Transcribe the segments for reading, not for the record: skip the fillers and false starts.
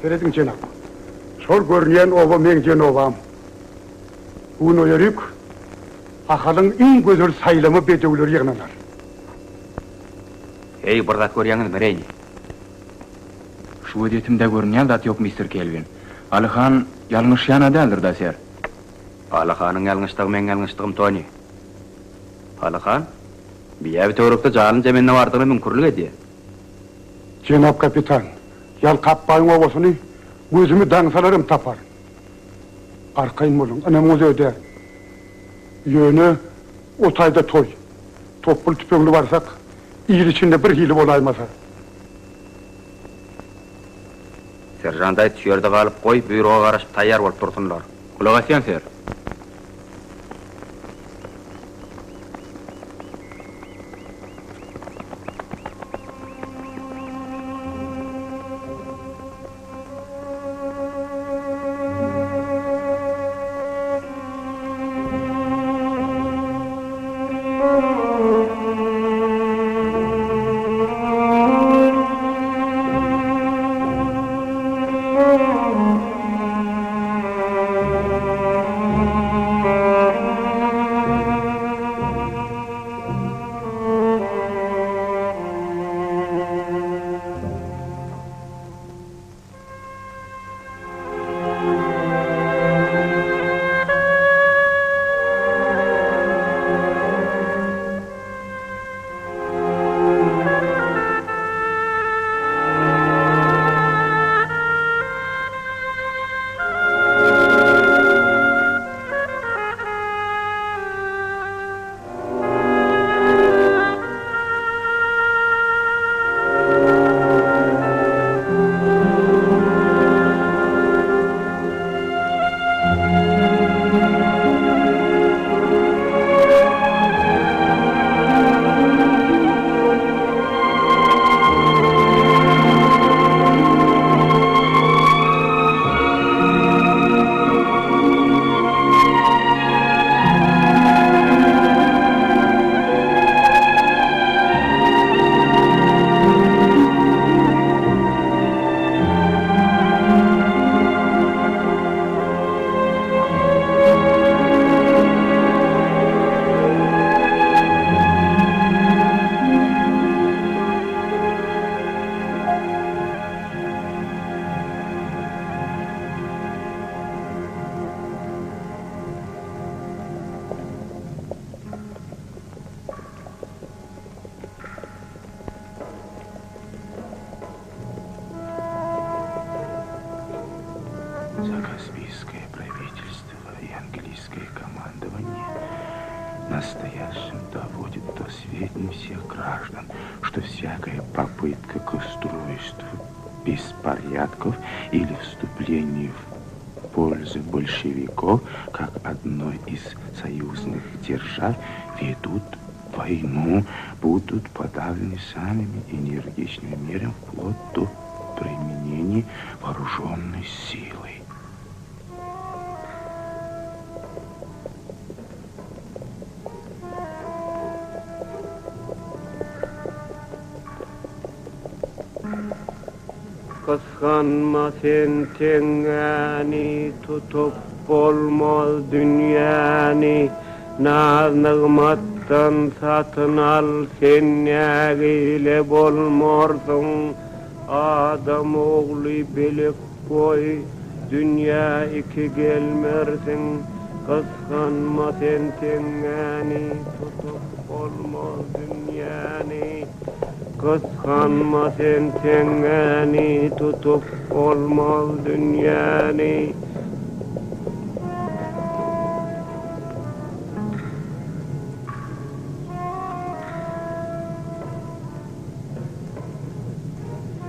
Serediň, jenap. Şol görünýän oba meň diýen obam. Bu gün o ýerik Ahalyň iň gözel saýlama bedewleri ýygnanar. Heý, bir zat görýäňizmi, Reýni? Şu gözýetimde görünýän zat ýok, mister Kelwin. Aly han ýalňyşýan-a däldir-dä, ser? Aly hanyň ýalňyşdygy meň ýalňyşdygym, Toni. Aly han, biýä bir töwerekde jalyn jemende bardygyna müňkürlik edýä. Jenap kapitan, Ýalkap baýyň obasyny gözümi daňsalaram taparyn. Arkaýyn boluň, ynamyňyzy ödärin. Ýöne o taýda toý. Topbul tüpeňli barsak, il içinde birhili bolaýmasa. Seržant aýt, şu ýerde galyp goý, buýruga garaşyp taýýar bolup dursunlar. Gulak asýan, ser. Закаспийское правительство и английское командование настоящим доводит до сведения всех граждан, что всякая попытка к устройству беспорядков или вступлению в пользу большевиков, как одной из союзных держав, ведут войну, будут подавлены самыми энергичными мерами вплоть до применения вооруженной силы. Gysganma sen teňňäni, Tutup bolmaz dünýäni. Naz-nygmatdan satyn al, sen nägile bolmarsyň. Adam ogly bilip goý, dünýä iki gelmersiň. Gysganma sen teňňäni, tutup bolmaz dünýäni. Gysganma sen teňňäni, tutup bolmaz dünýäni.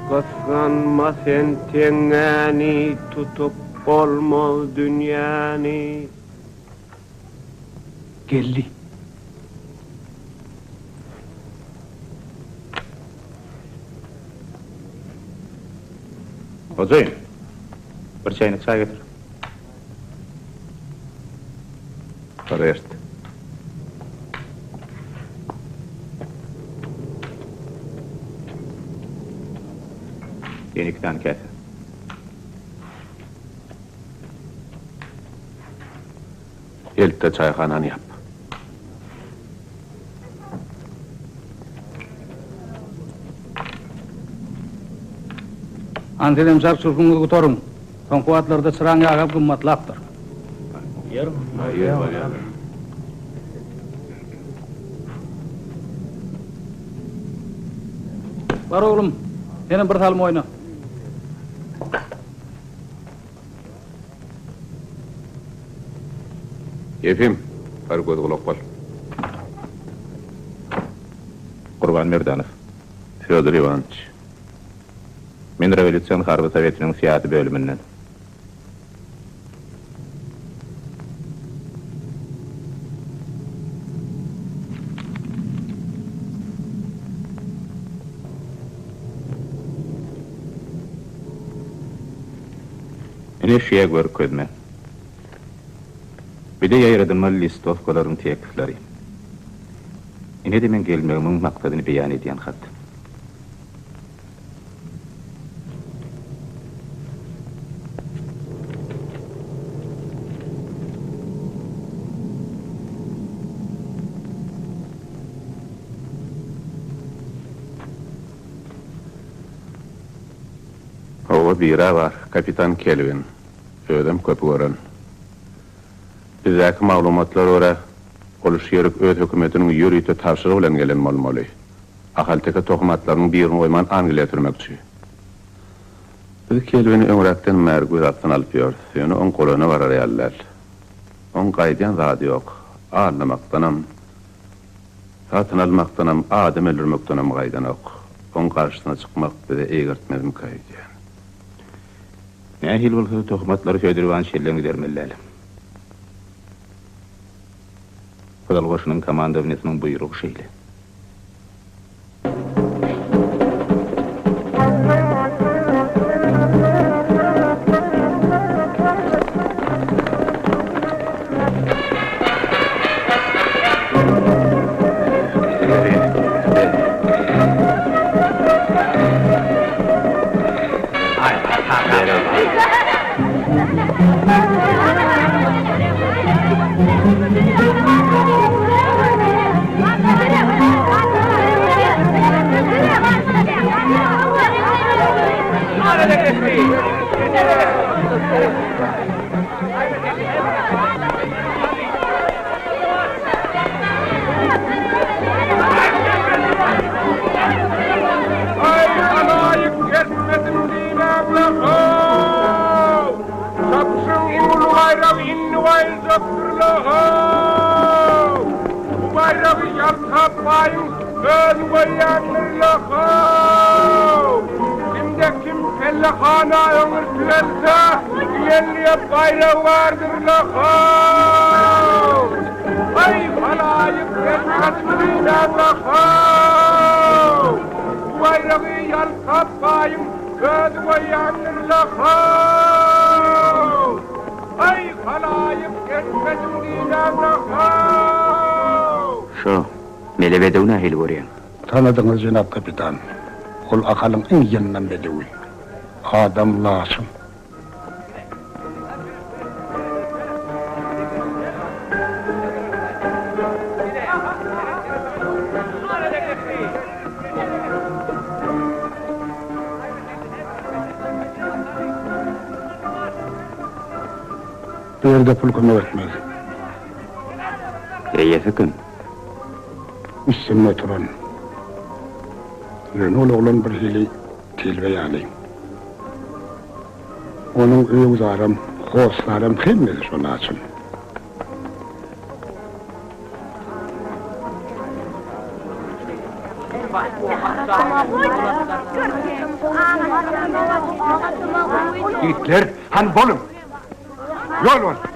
Gysganma sen teňňäni, tutup bolmaz dünýäni. Geldi. Hojaýyn, bir çäýnek çaý getir. Ert. Ýene iki sany käse. Elt-de çaýhanany ýap. Hany sizem çark-çurkuňyzy gutaryň. Soňky wagtlarda çyraň ýagam gymmatlapdyr. Bar oglum, senem bir salym oýna. Ýefim, bar göz-gulak bol. Gurban Merdanow. Fýodor Iwanyç. Men Rewolýusion harby sowetiniň syýasy bölüminden. Ine şeýe görkezme. Bide ýaýradylmaly listowkalaryň tekstleri. Ine-de meň gelmegimiň maksadyny beýan edýän hat. Hawa, bir-ä bar, kapitan Kelwin. Özem köpi gören. Bizdäki maglumatlara görä, ol şu ýerik öz hökümetiniň ýörite tabşyrygy bilen gelen bolmaly. Ahalteke tohum atlarynyň birini goýman Angliýa sürmekçi. Biz Kelwini öňräkden bäri göz astyna alyp ýörüs, ýöne oň golaýyna barar ýaly däl. Oň gaýdýan zady ýok. Aldamakdanam, satyn almakdanam, adam öldürmekdenem gaýdanok. Oň garşysyna çykmak bize eýgertmezmikä öýdýän. Nähili bolsa-da tohum atlary Fedor Iwanyç elden gidermeli däl. Gyzyl Goşunyň komandowaniýesiniň buýrugy şeýle. Aý, halaýyk etmesin diýmäň-le-how! Çapyşyň iň uly baýragy indi goýuljakdyr-le-how! Bu baýragy Ýalkap baýyň özi goýýandyr-le-how! Kimde-kim pellehana öňürti gelse, diýenliýe baýragy bardyr-le-how! Aý, halaýyk etmesin diýmäň-le-how! Bu baýragy Ýalkap baýyň özi goýýandyr-la-how! Aý, halaýyk etmesin diýmäň-le-how! Şo, mele bedew nähili görýäň? Tanadyňyz, jenap kapitan. Ol Ahalyň iň ýyndam bedewi. Adam laçyn. Bu ýerde pul kömek etmez. Eýesi kim? Üstünde oturan. Ýöne ol oglan birhili telbe ýaly. Onuň öý-güzaram, hossaram hemmesi şo laçyn. Ýigitler, hany boluň! Ýol bolsun!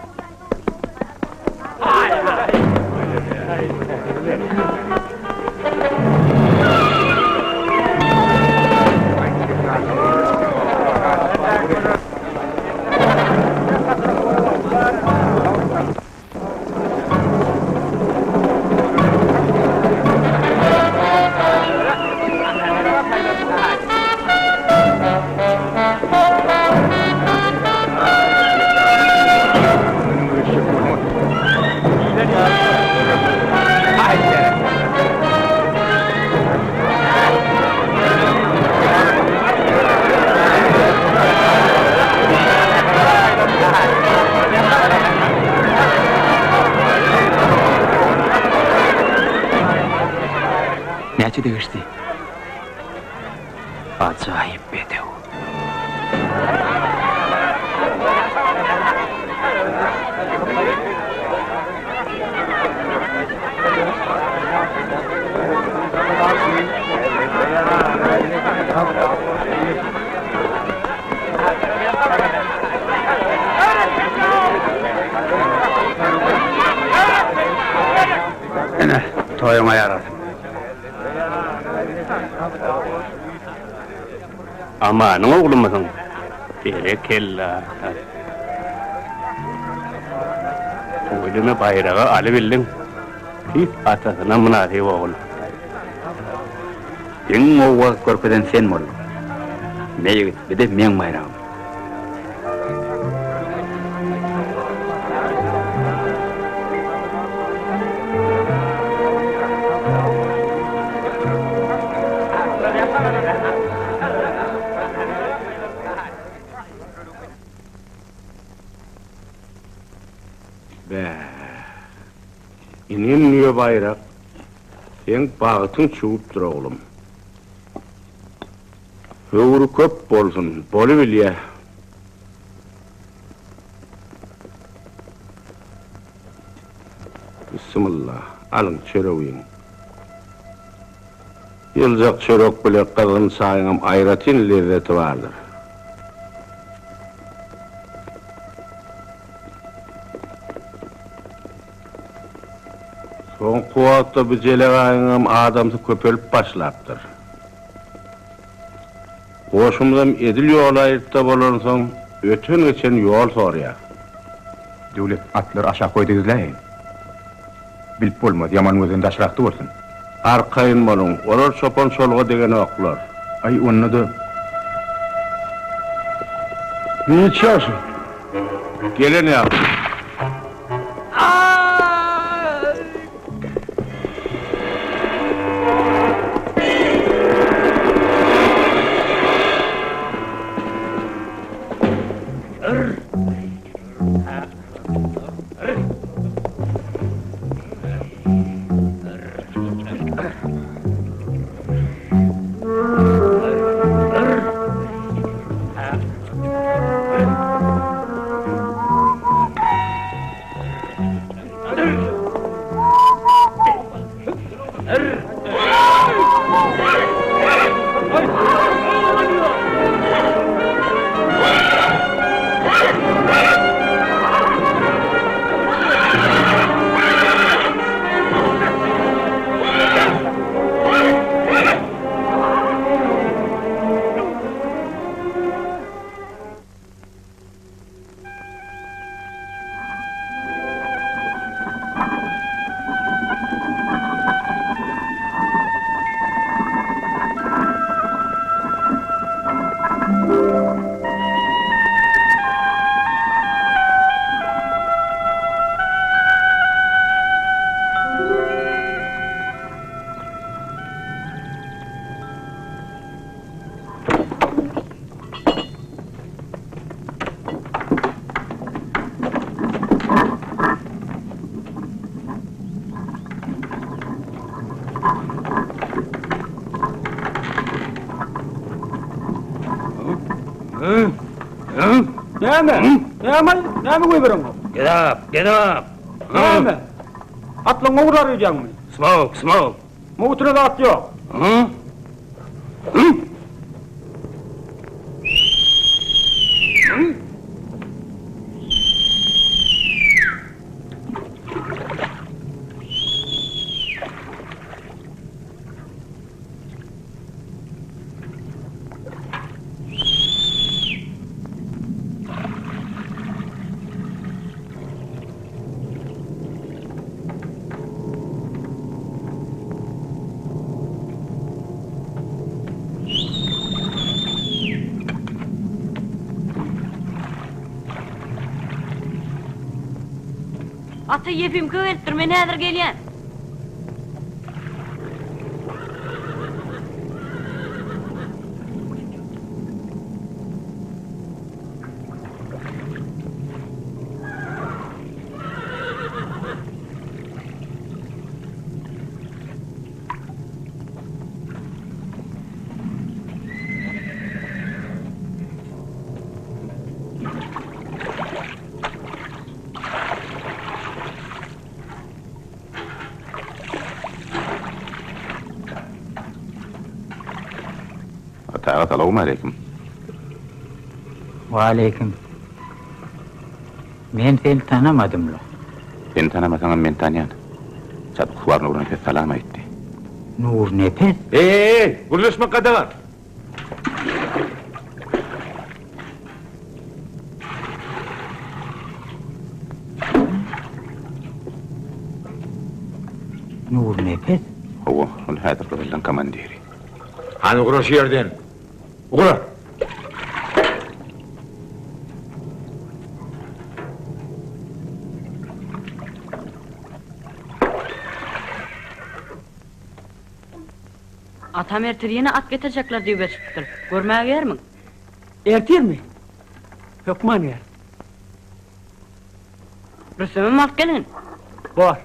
Näçede geçdi? Ajaýyp bedew. Ine, toýuňa ýarasyn. Amanyň oglumysyň? Berekella! Tüweleme baýragy alybildiň. Tüýs atasyna mynasyp ogul. Iň gowy wagt görkezen sen bolduň. Me ýigit, bi-de meň baýragym. Bäh. Inim Nüýe baýrak, seň bagtyň çüwüpdir oglum. Höwri köp bolsun, bolubilýä. Bissimylla, alyň çörek iýiň. Ýyljak çörek bile gyzgyn çaýyňam aýratyn lezzeti bardyr. Soňky wagtda bu jelegaýyňam adamsy köpelip başlapdyr. Goşumyzam edil ýolaýyrtda bolansoň, öten-geçen ýol sorýar. Döwlet, atlary aşak goý-da gizläýeýin. Bilip bolmaz, ýaman gözden daşrakda bolsun. Arkaýyn boluň, olar çopan-çoluga degenoklar. Aý, onda-da. Hiç ýagşy. Gelen ýagşy. Näme? Näme? Näme goýbereňok? Get up, get up! Näme? Atlaňa urar öýdýäňmi? Smoke, smoke! Mugtuna zat ýok. Ata Ýefimka gelipdir, men häzir gelýän. aga, salowmaleýkim. Waleýkim. Men seni tanamadym-la. Seni tanamasaňam men tanýan. Çapyksuwar Nurnepes salam aýtdy. Nurnepes? Eý-eý-eý, gürleşmek gadagan! Nurnepes? Hawa, ol häzir gyzyllaň komandiri. Hany ugra şu ýerden! Ugra! Atam ertir ýene at getirjekler diýip eşidipdir. Görmäge germiň? Ertirmi? Hökman ger. Rüstemem alyp gelgin. Bor.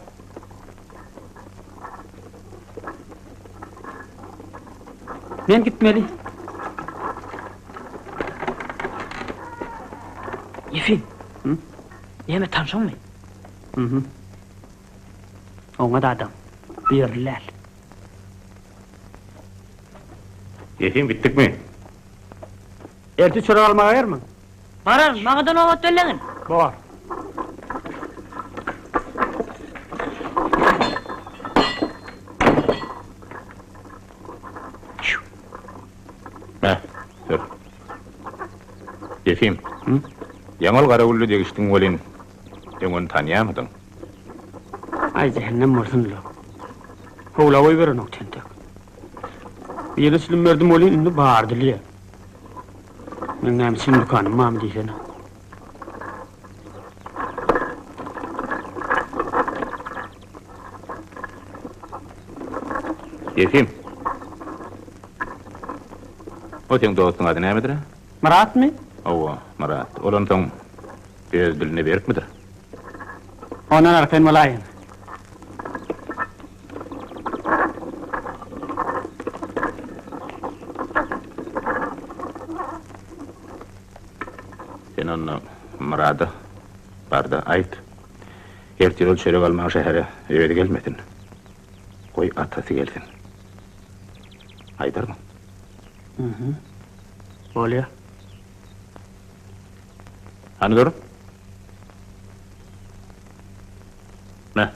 Men gitmeli. Ýefim. Näme tanşyňmy? Mhm. Oňat adam. Bu ýerli däl. Ýefim gitdikmi? Ertir çörek almaga germiň? Bararyn, maňa-da nobat bellegin. Bor. Mä, sür. Ýefim, ýaňy ol Garagülli degişdiň welin, öň ony tanýarmydyň? Aý, jähennem bolsun-la. Howla goýberenok tentek. Birine çilim berdim welin, indi bary dilýär. Meň näme çilim dükanym barmy diýsene. Ýefim. O seň dostuň ady nämedir-ä? Myratmy? Hawa, Myrat. Ol onsoň öz diline berkmidir? Ondan arkaýyn bolaýyň. Sen onda Myrada bar-da aýt. Ertir ol çörek almaga şähere özi gelmesin. Goý atasy gelsin. Aýdarmyň? Mhm. Bolýa. Hany dur. Me.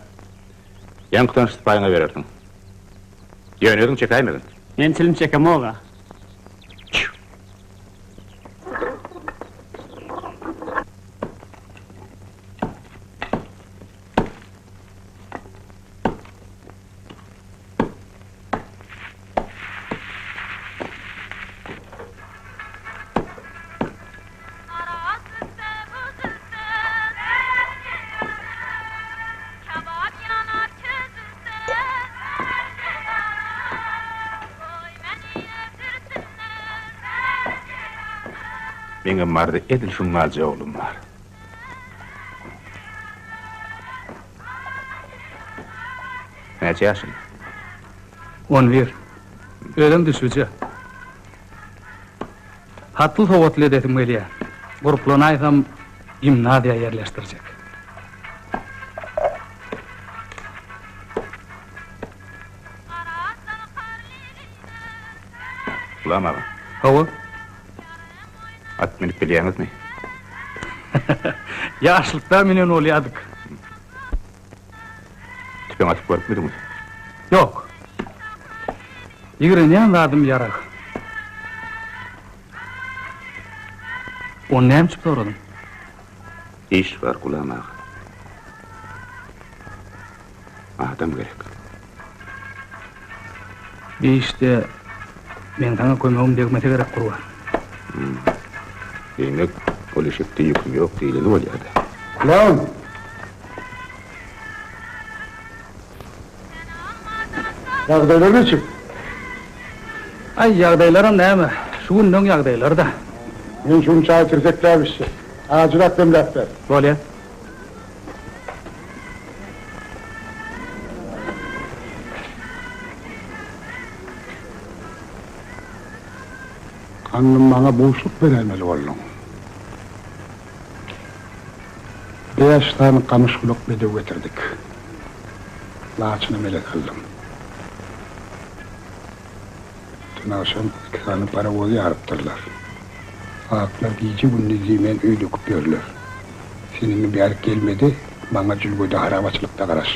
Ýaňky tanyş sypaýyňa berersiň. Ýöne özüň çekäýmegin. Men çilim çekemog-a. Çüw. Meňem bardy edil şuňňalja oglum bar. Näçe ýaşyňda? On bir. Özem düşbüje. Hatly-sowatly edesim gelýär. Gurplanaýsam, gimnaziýa ýerleşdirjek. Gulam aga. Hawa. At münüp bilýäňizmi? Ýaşlykda münen bolýardyk. Tüpeň atyp görüpmidiňiz? Ýok. Ýigrenýän zadym ýarag. Ony näme üçin soradyň? Iş bar, Gulam aga. Adam gerek. Bir işde meň saňa kömegim degmese gerek, Gurban. Diýmek, ol eşekde ýüküm ýok diýleni bolýar-da. Lan! Ýagdaýlar niçik? Aý, ýagdaýlaram näme, şu günleň ýagdaýlary-da. Men şu gün çaý tirsekläp içjek. Ajyrak demläp ber. Bolýa. Gandym maňa buşluk beräýmeli bolduň. Bäş sany gamyşgulak bedew getirdik. Laçynam ele saldym. Öten agşam iki sany parowozy ýarypdyrlar. Aklar gije-gündiz diýmän öý döküp ýörler. Sen indi bärik gelme-de, maňa jülgede harabaçylykda garaş.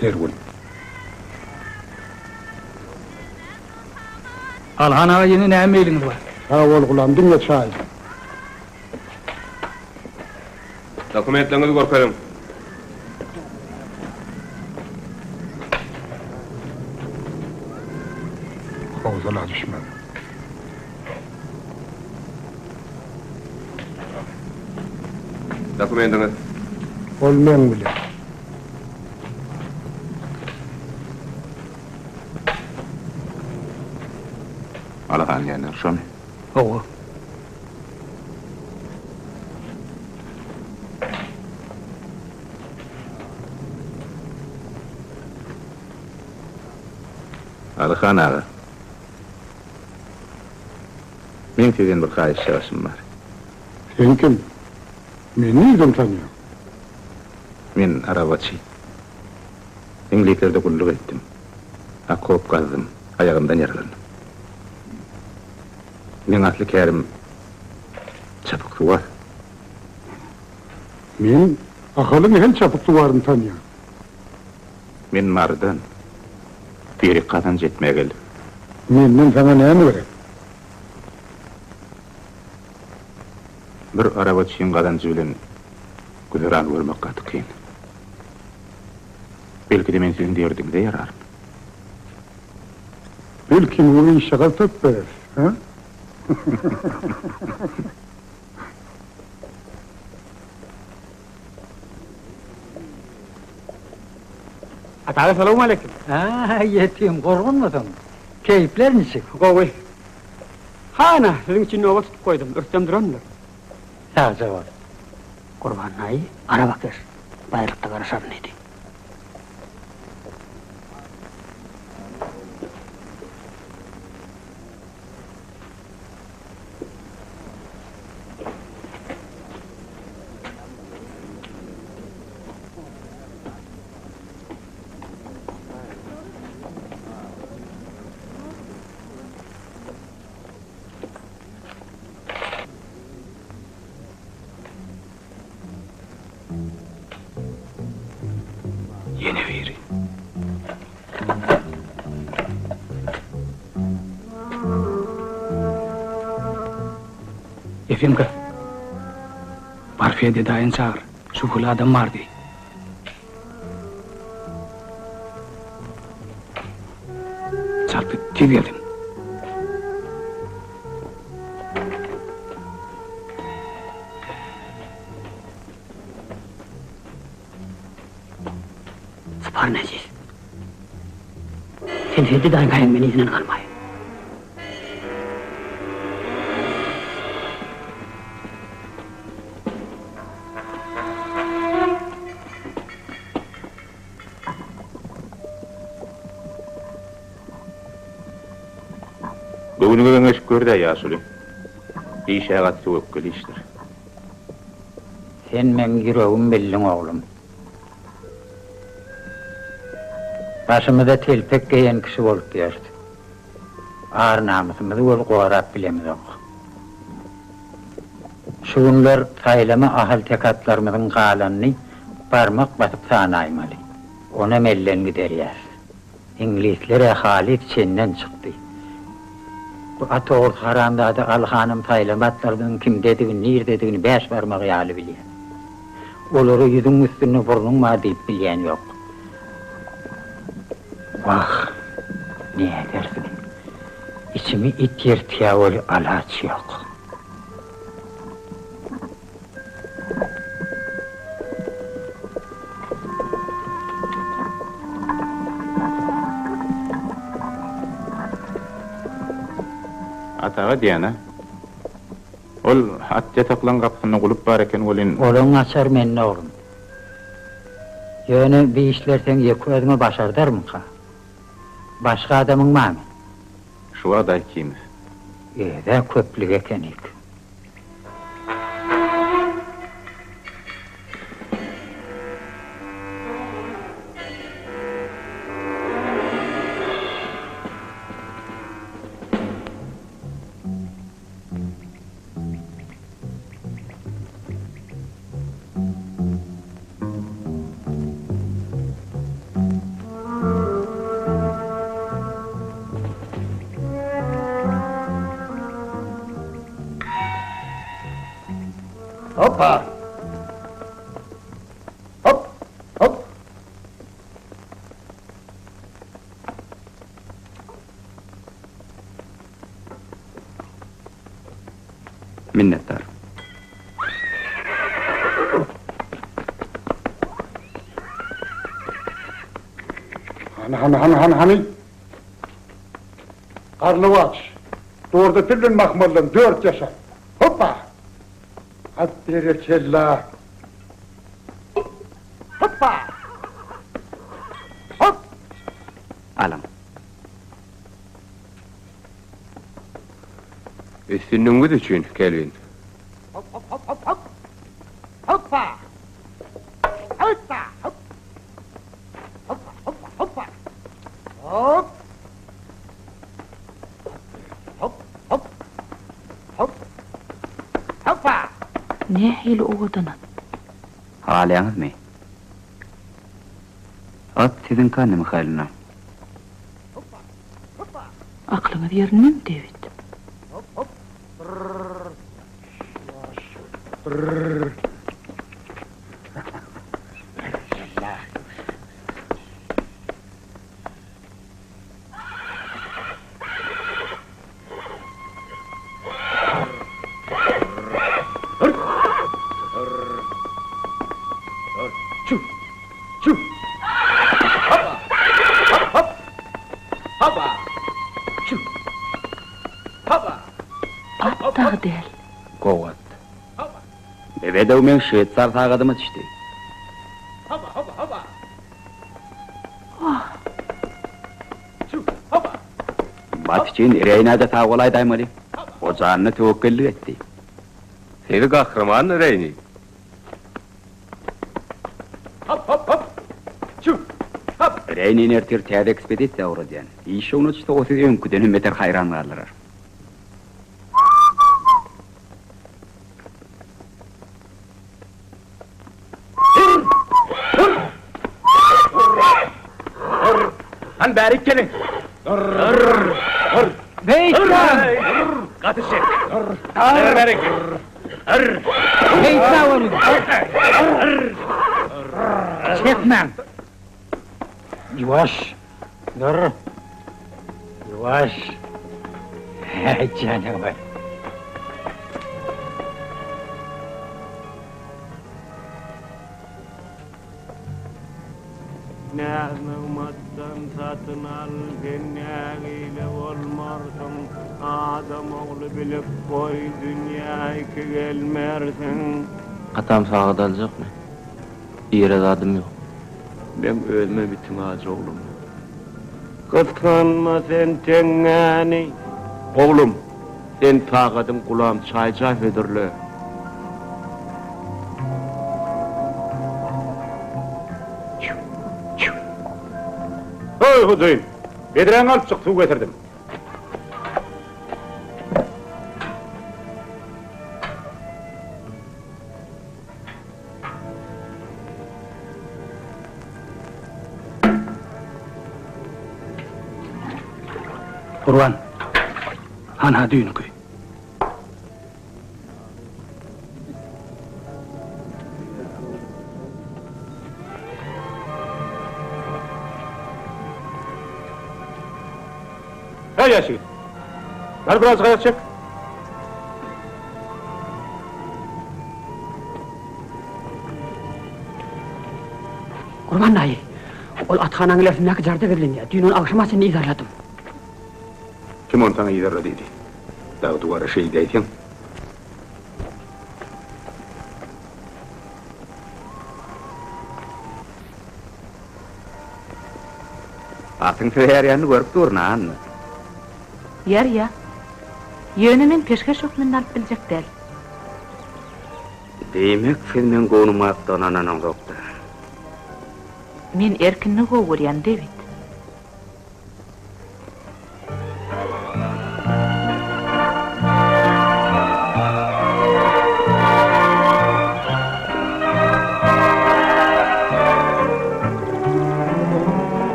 Her gün. Alyhan aga ýene näme meýliňiz bar? Sag bol gulam, diňe çaý. Dokumentleriňizi görkeziň. Howsala düşmäň. Dokumentiňiz. Ol meň bilen. Alahan diýenler şomy? Hawa. Alyhan aga. Meň sizden bir haýyş-şaşym bar. Sen kim? Meni nirden tanýaň? Men arabaçy. Iňlislerde gulluk etdim. Okop gazdym, aýagymdan ýaralandym. Meň asly kärim çapyksuwar. Men Ahalyň hem çapyksuwaryny tanýan. Men Marydan diri gazanç etmäge geldim. Menden saňa näme gerek? Bir arabaçyň gazanjy bilen güzeran görmek gaty kyn. Belki-de men siziň derdiňize ýararyn. Belki muňa işjagaz tapyp bereris, hä? Ata aga salowmaleýkim. Hä, ýetim, gorgunmysyň? Keýpler niçik? Gowy. Hana, siziň üçin nobat tutup goýdum, ürsem durandyr. Sagja bol. Gurban daýy, arabakeş, baýrykda garaşaryn diýdi. Ýene biri. Ýefimka, bar Fedýa daýyny çagyr, şübheli adam bar diý. Çalt git, tiz gelsin. Sapar nejis. Sen Fedýa daýyň haýyň meni yzyndan galmaý. Göwnüňe geňeşip gör-dä, ýaşuly. Iş-ä gaty töwekgel işdir. Sen meň ýüregimi bildiň, oglum. Başymyza telpek geýen kişi bolup ýörüs. Ar-namysymyzy weli gorap bilemizok. Şu günler saýlama ahalteke atlarymyzyň galanyny barmak basyp sanaýmaly. Onam elden giderýäs. Iňlisler-ä halys çenden çykdy. Bu at ogrusy haramzada Aly hanym saýlama atlarymyzyň kimdedigini, nirdedigini bäş barmagy ýaly bilýär. Olara ýüzüň üstünde burnuň bar diýip bilýän ýok. Wah, nädersiň. Içimi it ýyrtýa weli alaç ýok. Ataga diýýän-ä. Ol at ýataklaň gapysynda gulup bar eken welin. Olaň açary mende oglum. Ýöne bi işler seň ýeke özüňe başardarmyka? Başga adamyň barmy? Şu wagt-a ikimiz. Öz-ä köplük ekenik. Hoppa! Hop! Hop! Minnetdar. Hany, hany, hany, hany, hany. Garlawaç. Dorda bilen mahmaldan dört ýaşar. Hoppa! At berekella. Hoppa! Hop! Alyň. Üstünligiňiz üçin, Kelwin. Hop, hop, hop, hop, hop. Hoppa! Hoppa! Hop! Hoppa, hoppa, hoppa. Hop! Hop, hop. Hop. Hoppa! Nähili owadan at. Halaýaňyzmy? At siziňki, Anna Mihaýlowna. Aklyňyz ýerindemi, Dewid? At dagy däl. Gowy at. Bebedow meň şweýsar sagadyma düşdi. Wah! Bat üçin Reýnä-de sag bol aýdaýmaly. O janyna töwekgellik etdi. Seni gahryman Reýni. Reýnin ertir täze ekspedisiýa ugradýan. Iş şowuna düşse, o sizi öňküden hem beter haýran galdyrar. Han bärik geliň. Beýtmäň! Gaty çek. Bärik. Beýtmäň ony! Çekmäň! Ýuwaş! Dur! Ýuwaş! Häý, janawer! Näz-nygmatdan satyn al, sen nägile bolmarsyň, Adam ogly bilip goý, dünýä iki gelmersiň. Atam sagat aljakmy? Iýere zadym ýok. Meň özümem itiň ajy oglum. Gysganma sen teňňäni. Oglum, sen sagadyň Gulam çaýja hödürle. Öý, hojaýyn! Bedräňi alyp çyk, suw getirdim. Gurban, hanha düýnki. Heý, ýaş ýigit! Bar biraz gaýak çek. Gurban daýy, ol athanaň ilersindäki jarda gizlenýär. Düýn ony agşama çenli yzarladym. Kim ony saňa yzarla diýdi? Dag-duwara şeý diýseň. Atyň söýerýänini görüp durun, Anna. Ýer-ýa. Ýöne men peşgeş hökmünde alyp biljek däl. Diýmek, siz meň göwnüm akdygyna ynanaňzok-da. Men erkinligi gowy görýän, Dewid.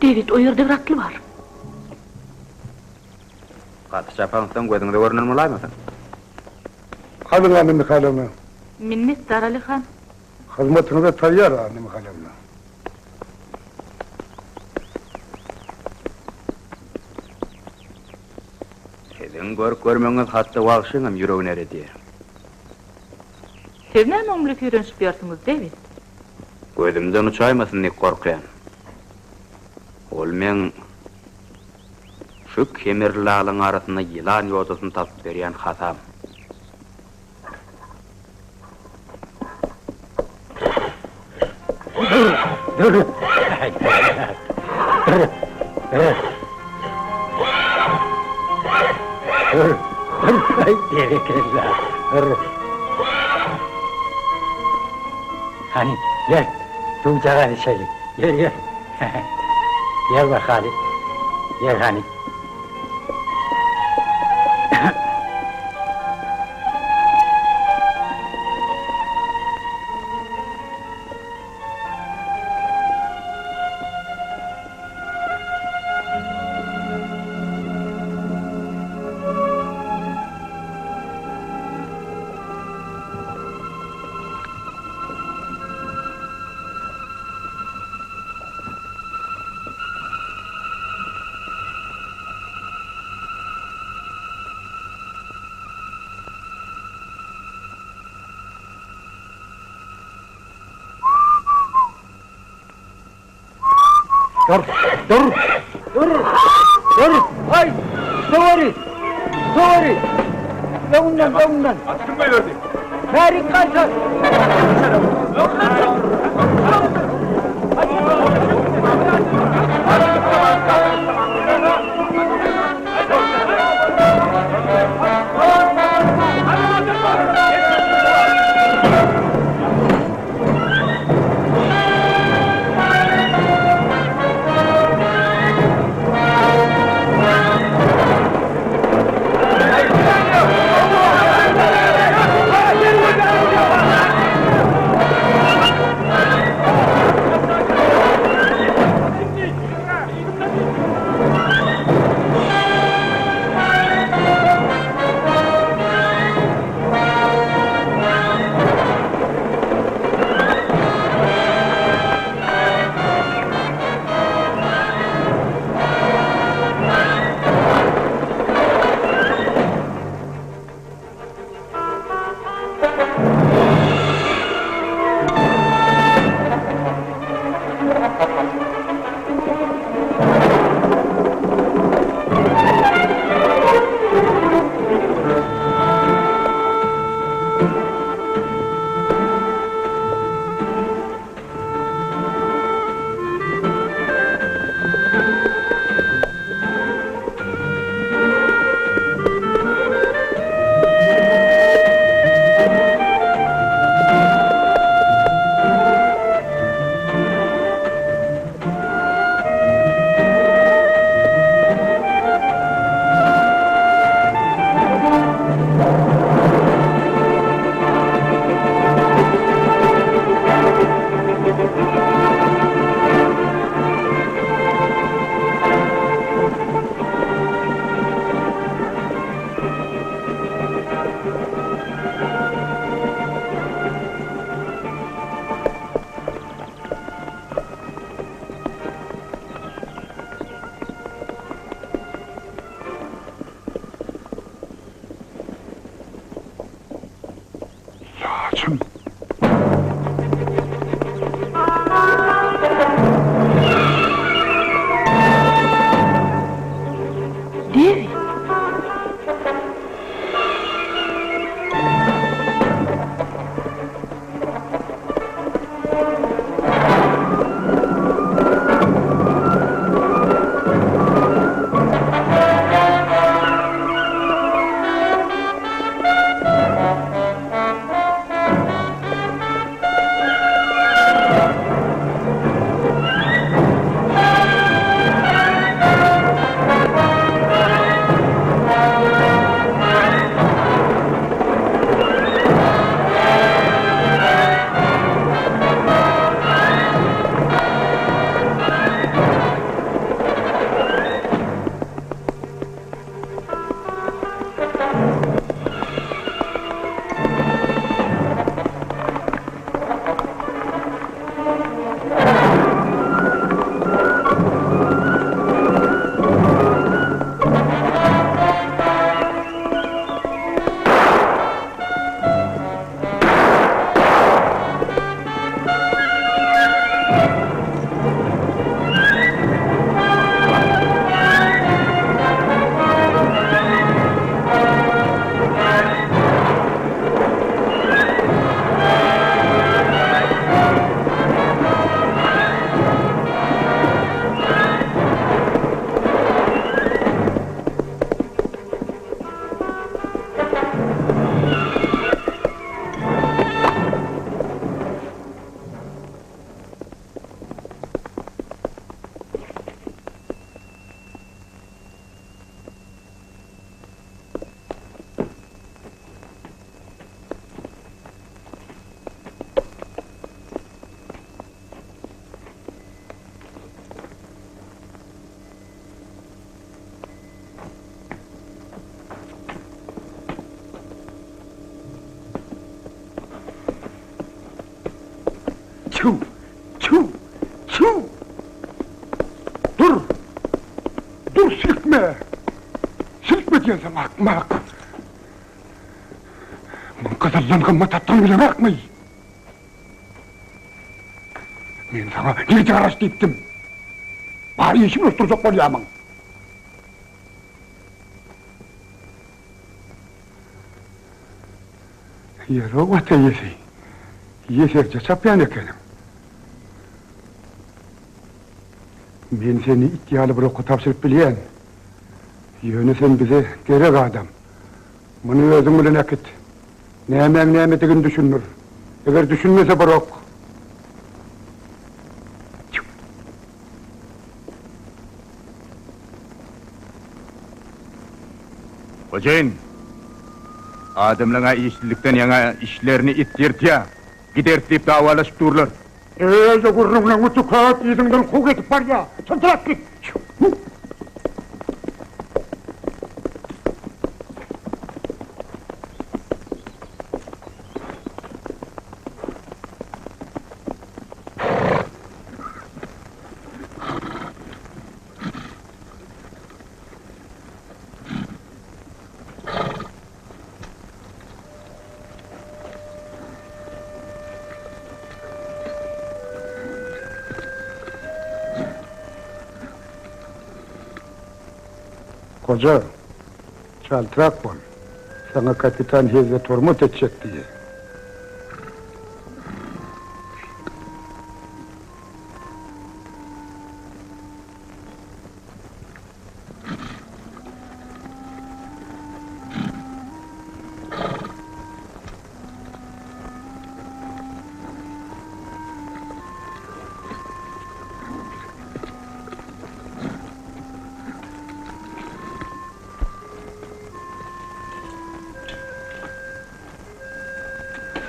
Dewid, o ýerde bir atly bar. Gaty çapaňsoň gözüňize görünen bolaýmasyn? Alyň, Anna Mihaýlowna. Minnetdar, Alihan. Hyzmatyňyza taýýar, Anna Mihaýlowna. Siziň görk-görmegiňiz hatda wagşyňam ýüregini eredýär. Siz näme oň bilen süýrenişip ýörsüňiz, Dewid? Gözümden uçaýmasyn diýip gorkýan. Ol meň şu kemirli lalyň arasynda ýylan ýodasyny tapyp berýän hasam. Dur, dur. Dur, dur. Dur, dur. Aý, berekella. Dur. Hany, gel, suwjagaz içeli. Gel, gel. Gel bakaly. Gel hany. Dur, dur, dur, dur, aý, sowary, sowary, öňünden, öňünden. Aty kim goýberdi? Bärik gaýtar. Saçym. Dewi! Çüw! Çüw! Çüw! Dur! Dur silkme! Silkme diýen saňa akmak! Muň gyzyldan gymmat atdygyny bileňokmy? Men saňa gije garaş diýipdim. Bar işimi unutdyrjak bolýarmyň? Ýeri-ow ata eýesi, ýeserje çapýan ekeniň. Men seni it ýaly bir oka tabşyryp bilýän. Ýöne sen bize gerek adam. Muny özüň bilen äkit. Nämäň nämedigini düşündir. Eger düşünmese bir ok. Hojaýyn, adamlaň-a işsizlikden ýaňa işlerini it ýyrtýa, gideris diýip dawalaşyp durlar. Öýde gürrüňleňi tüket, yzyňdan kowgy edip barýa. Çyldyrap git! Goja, çaltrak bol. Saňa kapitan hezzet-hormat etjek diýýär.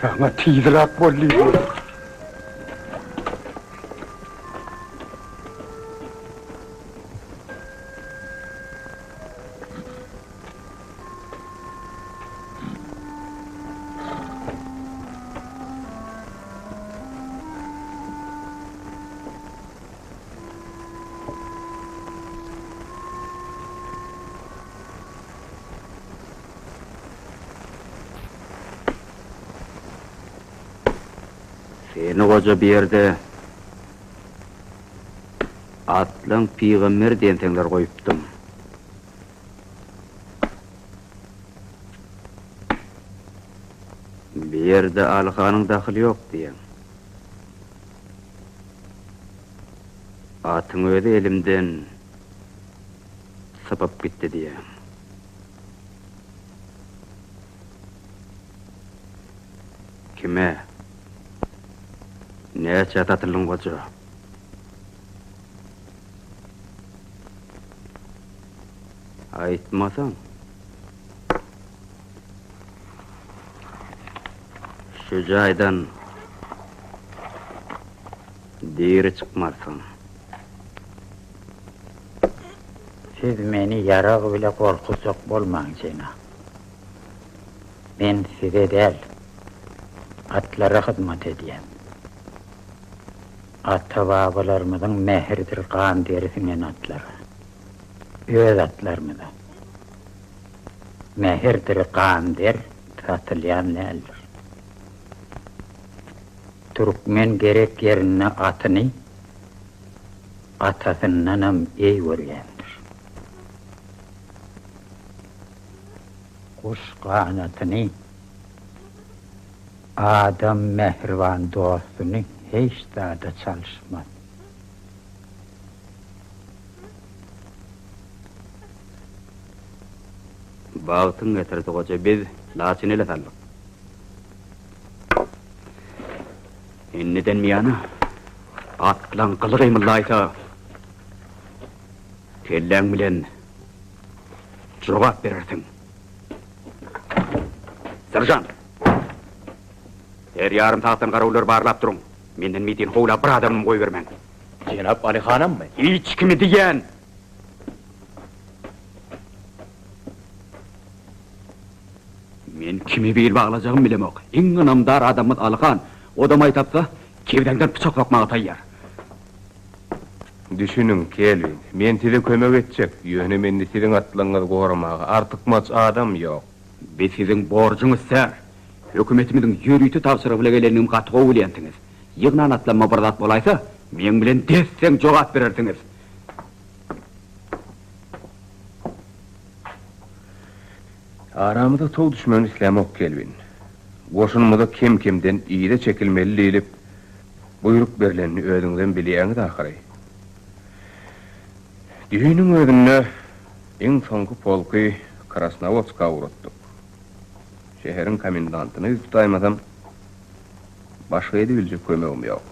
Saňa tizräk bol diýdim. Seni goja bir ýerde Atlaň pygamber diýenseňler goýupdym. Bir ýerde Alyhanyň dahyly ýok diýýäň. Atyň özi elimden sypyp gitdi diýýäň. Kime? Näçä satyldyň goja? Aýtmasaň. Şu jaýdan diri çykmarsyň. Siz meni ýarag bile gorkuzjak bolmaň, jenap. Men size däl, atlara hyzmat edýän. Ata-babalarymyzyň mähirdir gan-deri siňen atlara. Öz atlarymyza. Mähirdir gan-der satylýan däldir. Türkmen gerek ýerinde atyny atasyndanam eý görýändir. Guş ganatyny, adam mähriban dostuny hiç zada çalyşmaz. Bagtyň getirdi goja biz Laçyny ele saldyk. Indiden buýana atlaň gyly gymyldaýsa, kelläň bilen jogap berersiň. Seržant! Her ýarym sagatdan garawullary barlap duruň. Menden mitin howla bir adamam goýbermäň. Jenap Alyhanammy? Hiç kimi diýýän! Men kime bil baglajagymy bilemok. Iň ynamdar adamymyz Alyhan. O-da maý tapsa, kebzäňden pyçak sokmaga taýýar. Düşüniň, Kelwin, men size kömek etjek, ýöne mende siziň atlygyňyzy goramaga artykmaç adam ýok. Bi siziň borjuňyz, ser. Hökümetimiziň ýörite tabşyrygy bile gelendigimi gaty gowy bilýänsiňiz. Ýygnan atlanma bir zat bolaýsa, meň bilen des-deň jogap berersiňiz. Aramyza tow düşmegini islämok, Kelwin. Goşunymyza kem-kemden yza çekilmeli diýlip, buýruk berlenini özüňizem bilýäňiz ahyry. Düýnüň özünde iň soňky polky Krasnowodska ugratdyk. Şäheriň komendantyna ýüz tutaýmasam, başga edibiljek kömegim ýok.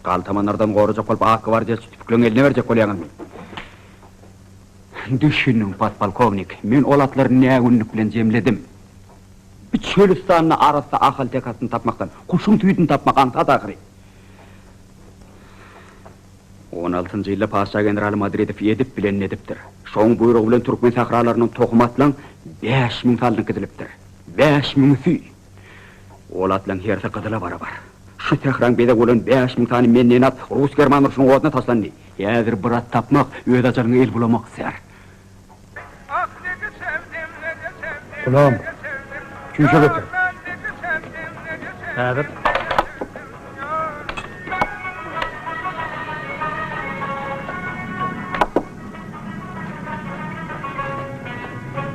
Galtamanlardan gorajak bolup ak gwardiýaçy tüpükleň eline berjek bolýaňyzmy? Düşüniň, podpolkownik, men ol atlary nägünlük bilen jemledim. Bu çölüstanda arassa ahalteke atyny tapmakdan, guşuň süýdüni tapmak aňsat ahyry. On altynjy ýylda patyşa generaly Madridow edip bilenini edipdir. Şoň buýrugy bilen türkmen sähralaryndan tohum atlaň 5000 salnyp gidilipdir. Bäş müňüsi! Ol atlaň hersi gyzyla barabar. Şu sähraň bezegi bolan 5000 sany menden at rus-german urşunyň oduna taşlandy. Häzir bir at tapmak, öz ajalyňa el bulamak, ser. Gulam, çüýşe getir. Häzir.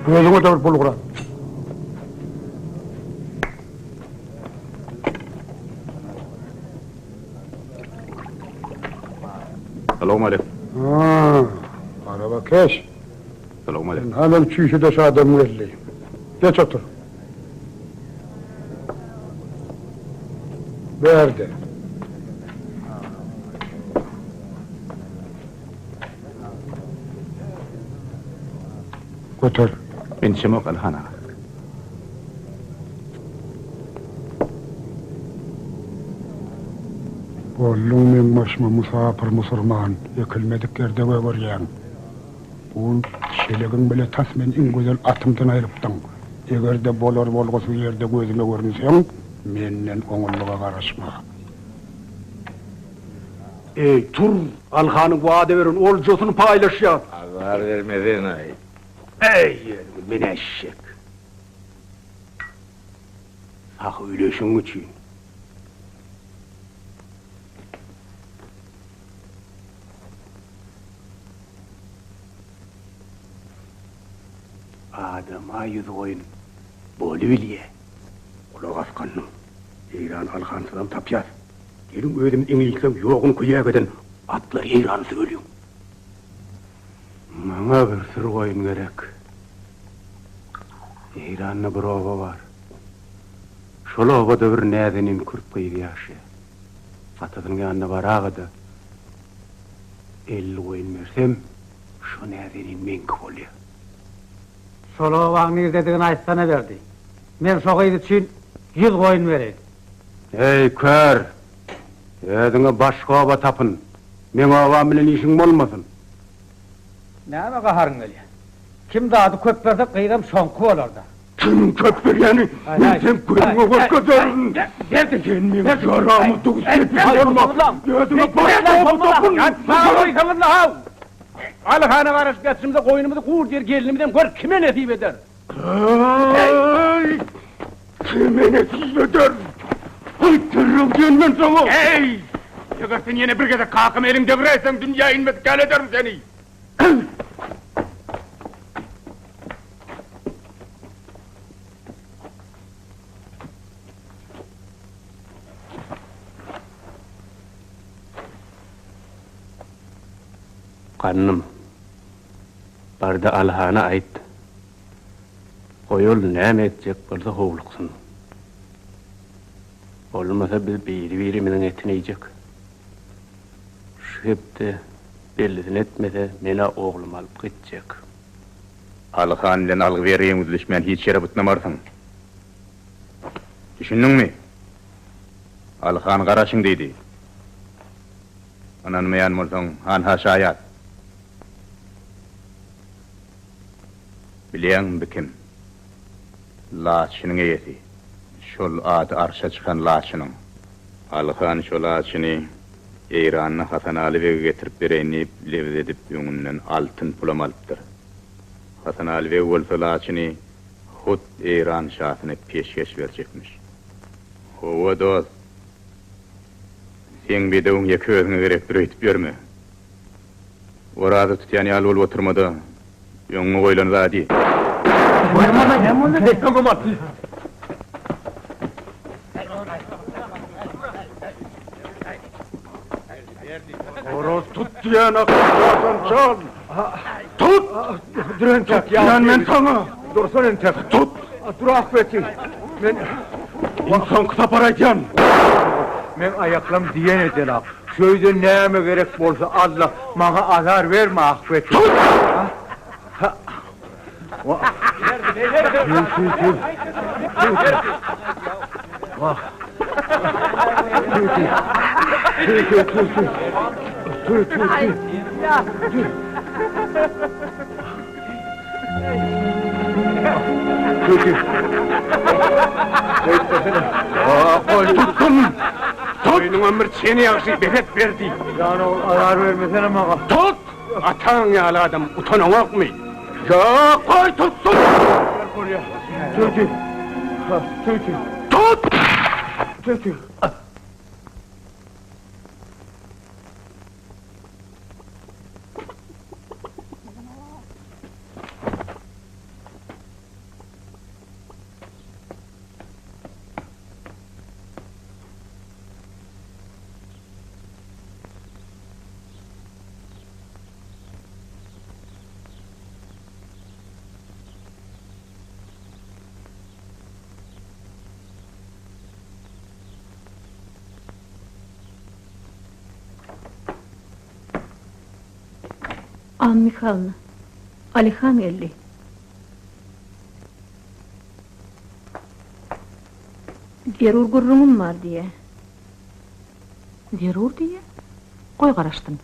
Özüňe-de bir bulgur al. Salowmaleýkim. Ha, arabakeş. Salowmaleýkim. Ynha meň çüýşedeş adamym geldi. Geç otur. Bärde. Göter. Men içemok, Alyhan aga. Bolduň meň başyma musapyr musurman, ekilmedik ýerde gögerýäň. Bu çelegiň bile tas meni iň gözel atymdan aýrypdyň. Eger-de bolar-bolgusyz ýerde gözüme görünseň, menden oňunlyga garaşma. Eý, tur! Alyhanyň wada beren oljasyny paýlaşýas! Azar bermesene-aý. Eý, ýergül, men eşek. Sahy üleşiň üçin. Adama ýüzgoýun bolubilýä. Gulak asganyň. Eýran Alhansyzam tapýas. Geliň özümiz iňlisleň ýoguny köýäk eden atlar Eýrany süreliň. Maňa bir sür goýun gerek. Eýranda bir oba bar. Şol obada bir näzenin kürt gyzy ýaşaýar. Atasynyň ýanyna baraga-da, 50 goýun bersem, şo näzenin meňki bolýar. Şol obaň nirdedigini aýtsana Berdi. Men şo gyz üçin ýüz goýun bereýin. Eý, kör! Özüňe başga oba tapyn. Meň obam bilen işiň bolmasyn. Nämä gaharyň gelýär? Kim zady köp berse, gyzam şoňky bolar-da. Kimiň köp berýäni men seň gözüňe görkezerin. Sen meň ýarama duz sepýän bolma. Özüňe başga oba tapyn. Maňa goýsaňyzla-haw! Alyhana garaşyp ýatyşymyza goýnumyzy gur diýer gelnimizem gör kime nesip eder. Eý! Kime nesip eder? Goý, derrew diýen men saňa! Eý! Eger sen ýene bir gezek kakama eliňi degräýseň, dünýä inmedik ýaly ederin seni! Gandym, bar-da Alyhana aýt. Goý ol näme etjek bolsa howluksyn. Bolmasa biz biri-birimiziň etini iýjek. Şu hepde bellisini etmese men-ä oglumy alyp gitjek. Alyhan bilen algy-bergiň üzlüşmän hiç ýere butnamarsyň. Düşündiňmi? Alyhan garaşyň diýdi. Ynanmaýan bolsaň, hanha şaýat. Bilýäňmi bi kim? Laçynyň eýesi. Şol ady arşa çykan laçynyň. Alyhan şo laçyny Eýranda Hasanaly bege getirip bereýin diýip, lebz edip öňünden altyn pulam alypdyr. Hasanaly beg bolsa laçyny hut Eýran şasyna peşgeş berjekmiş. Hawa, dost. Seň bedewiň ýeke özüňe gerekdir öýdüp ýörme. Oraza tutýan ýaly bolup oturma-da, öňüňe goýlan zady iý. Oraz tut diýen akyldardan çal! Tut! Dur entek! Tut diýen men saňa! Dursan entek! Tut! Dur ahbeti! Men iň soňky sapar aýdýan! Meň aýaklam diýen edenak. Şu öýde näme gerek bolsa al-da, maňa azar berme ahbeti! Tut! Toýunyňam bir çeni ýagşy, behet berdi. Jan ogul, azar bermesene maňa. Tut! Ataň ýaly adam utanaňokmy? Ýok, goý tutsun! Bolýar. Tüýtü. Tüýtü. Tut! Tüýtü. Anna Mihaýlowna, Alihan geldi. Zerur gürrüňim bar diýýä. Zerur diýýä? Goý garaşsyn.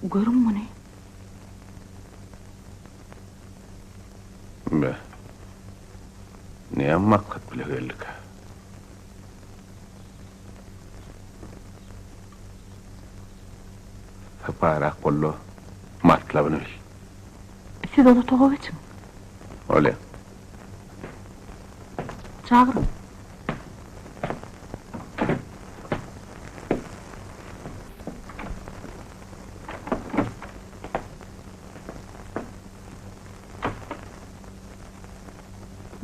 Görüň muny. Be. Näme maksat bile geldikä? Sypaýyrak bol-da, matlabyny bil. Siz ol otaga geçiň. Bolýa. Çagyryň.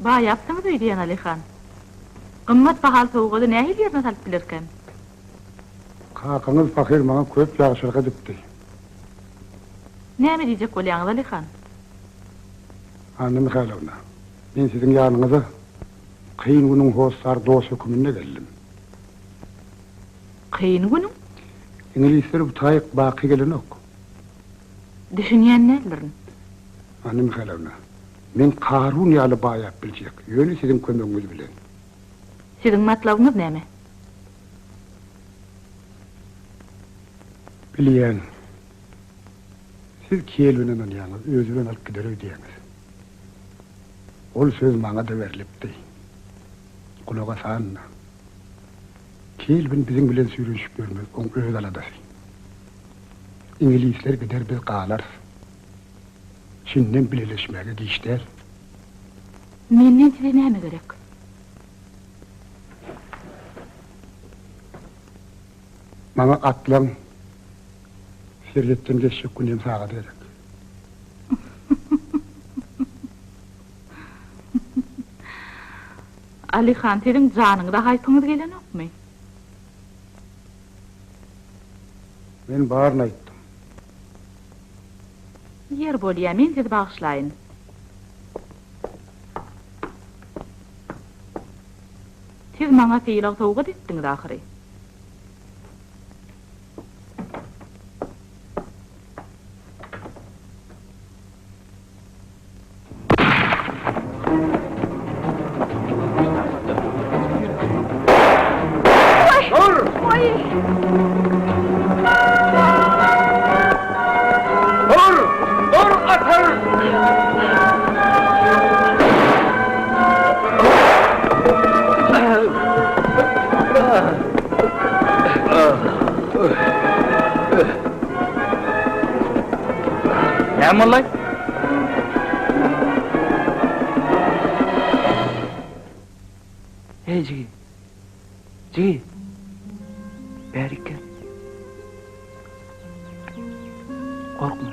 Baýapsyňyz öýdýän, Alyhan. Gymmat bahaly sowgady nähili ýerine salyp bilerkäm? Kakaňyz pahyr maňa köp ýagşylyk edipdi. Näme diýjek bolýaňyz, Alyhan? Anna Mihaýlowna, men siziň ýanyňyza kyn günüň hossary dost höküminde geldim. Kyn günüň? Iňlisler bu taýyk baky gelenok. Düşünýän däldirin. Anna Mihaýlowna, men Karun ýaly baýap biljek, ýöne siziň kömegiňiz bilen. Siziň matlabyňyz näme? Bilýän. Siz Kelwine ynanýaňyz, özi bilen alyp gider öýdýäňiz. Ol söz maňa-da berlipdi. Gulak asan-da. Kelwin biziň bilen süýrenişip ýörmez, oň öz aladasy. Iňlisler gider, biz galarys. Şindem bileleşmäge giç däl. Menden size näme gerek? Maňa atlaň serhetden geçjek güni hem sagady gerek. Alyhan, siziň janyňyza haýpyňyz gelenokmy? Men baryny aýtdym. Ýer bolýa, men sizi bagyşlaýyn. Siz maňa sylag sowgat etdiňiz ahyry. Dur! Dur! Dur atar! Näme boldy? Heý, jigi. Jigi. Bärik gel. Gorkma.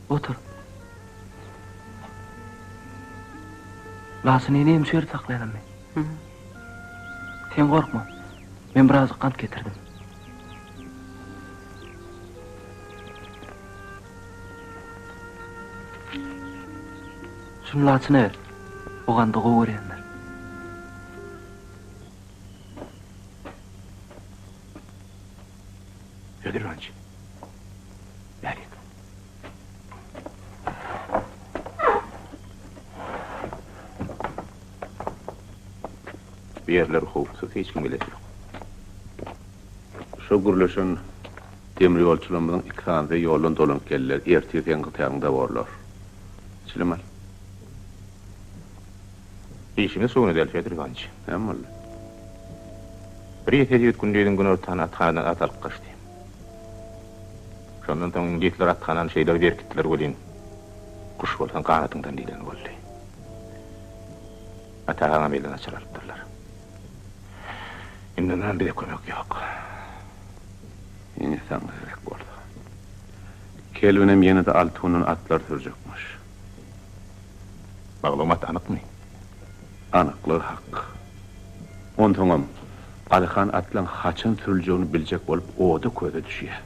Otur. Laçyny enem şu ýerde saklaýarmy? Sen gorkma. Men birazjyk gant getirdim. Şuny Laçyna ber. O gandy gowy görýändir. Fedor Iwanyç, bärik. Bu ýerler howpsuz, hiç kim gelesi ýok. Şo gürleşen demir ýolçularymyzyň iki sanysy ýoldan dolanyp geldiler. Ertir seň gytagyňda borlar. Çilim al. Işimiz şowuna däl, Fedor Iwanyç. Näme boldy? Bir ýeke ýigit gündiziň günortany athanadan at alyp gaçdy. Şondan soň iňlisler athanany şeýle bir berkitdiler welin, guş bolsaň ganatyňdan diýleni boldy. Atagaňam elden açar alypdyrlar. Indi ondanam bize kömek ýok. Ine saňa gerek bolsa. Kelwinem ýene-de alty günden atlar sürjekmiş. Maglumat anykmy? Anyklygy hak. Onsoňam, Alyhan atlaň haçan sürüljegini biljek bolup oda-köze düşýär.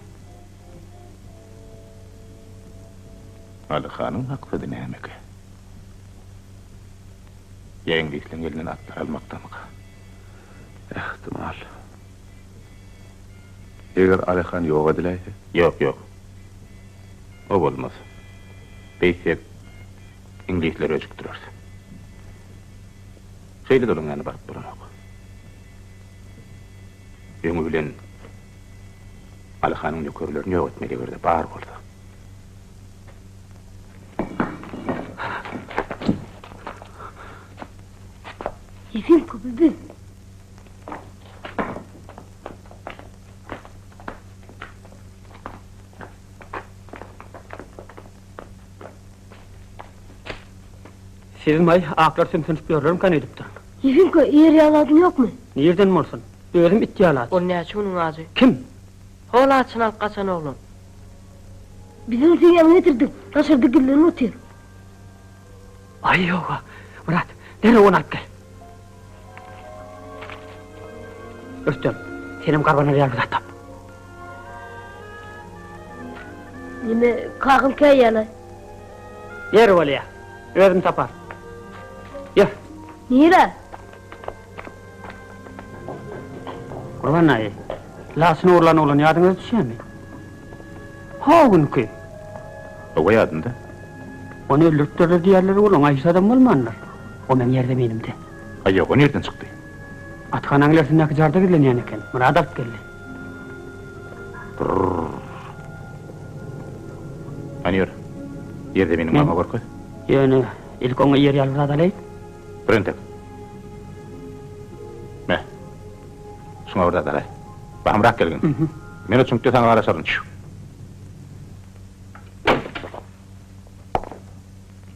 Alyhanyň maksady nämekä? Ýa iňlisleň elinden atlar almakdamyka? Ähtimal. Eger Alyhan ýok ediläýse? Ýok, ýok. O bolmaz. Beýtsek, iňlisleri öjükdireris. Şeýle-de olaň ýanyna baryp bolanok. Öňi bilen Alyhanyň nökerlerini ýok etmeli, eger-de bar bolsa. Ýefimka, bu biz. Sizmaý, aklar sümsünişip ýörlermikan öýdüpdirin. Ýefimka, eýer ýaly adyň ýokmy? Nirden bolsun? Özüm it ýaly at. Ol näçe günüň ajy? Kim? Hol açyny alyp gaçan oglan. Biz ony seň ýanyňa getirdik. Daşarda gizlenip otyr. Aý, ýog-a. Myrat, derrew ony alyp gel. Rüstem, senem garbanar ýaly bir zat tap. Neme, kagyz käýýäl-aý. Ýer bolýa. Özüm tapar. Ýör. Nirä? Gurban daýy, laçyn ogurlan oglan ýadyňyza düşýärmi? Ho günki. Hawa ýadymda. Ony öldüripdirler diýýärler ol oňa hiç zadam bolmandyr. O meň ýerzeminimde. Aý ýok, o nirden çykdy? Athanaň ilersindäki jarda gizlenýän eken. Myrat alyp geldi. Brrrr. Hany ýör. Ýerzeminiňi maňa görkez. Ýöne ilk oňa iýer ýaly bir zat alaýyn. Dur entek. Me. Şuňa bir zat alaý. Bahymrak gelgin. Men o çüňkde saňa garaşaryn.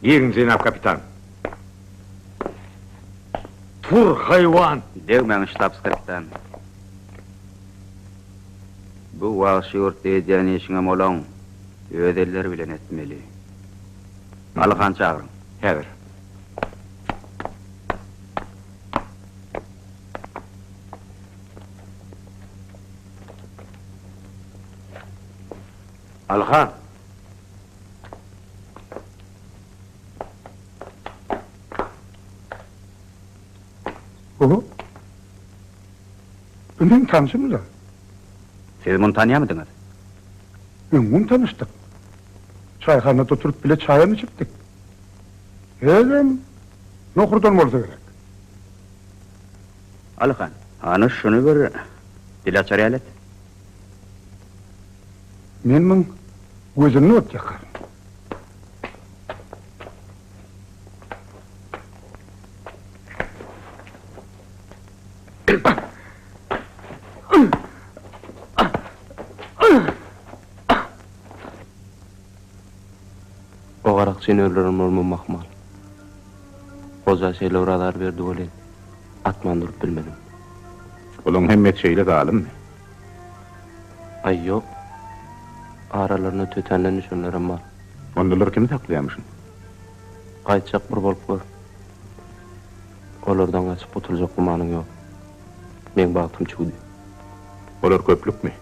Giriň, jenap kapitan. Tur, haýwan! Degmäň, ştabs-kapitan. Bu wagşy ýurtda edýän işiňem olaň öz elleri bilen etmeli. Alyhany çagyryň. Häzir. Alyhan! Oho. Bu meň tanşym-la. Siz muny tanýamydyňyz? Öňňün tanyşdyk. Çaýhanada oturyp bile çaýam içipdik. Özem Nohurdan bolsa gerek. Alyhan, hany şuny bir dil açar ýaly et. Men muň gözünde ot ýakaryn. O garakçyny öldüren bolmam ahmal. Goja şeýle bir azar berdi welin, atman durup bilmedim. Olaň hemmesi şeýle zalymmy? Aý, ýok. Aralarynda tötänden düşenlerem bar. Onda olar kimi saklaýarmyşyn? Gaýtjak bir bolup gör. Olardan gaçyp gutuljak gümanyň ýok. Meň bagtym çüwdi. Olar köplükmi?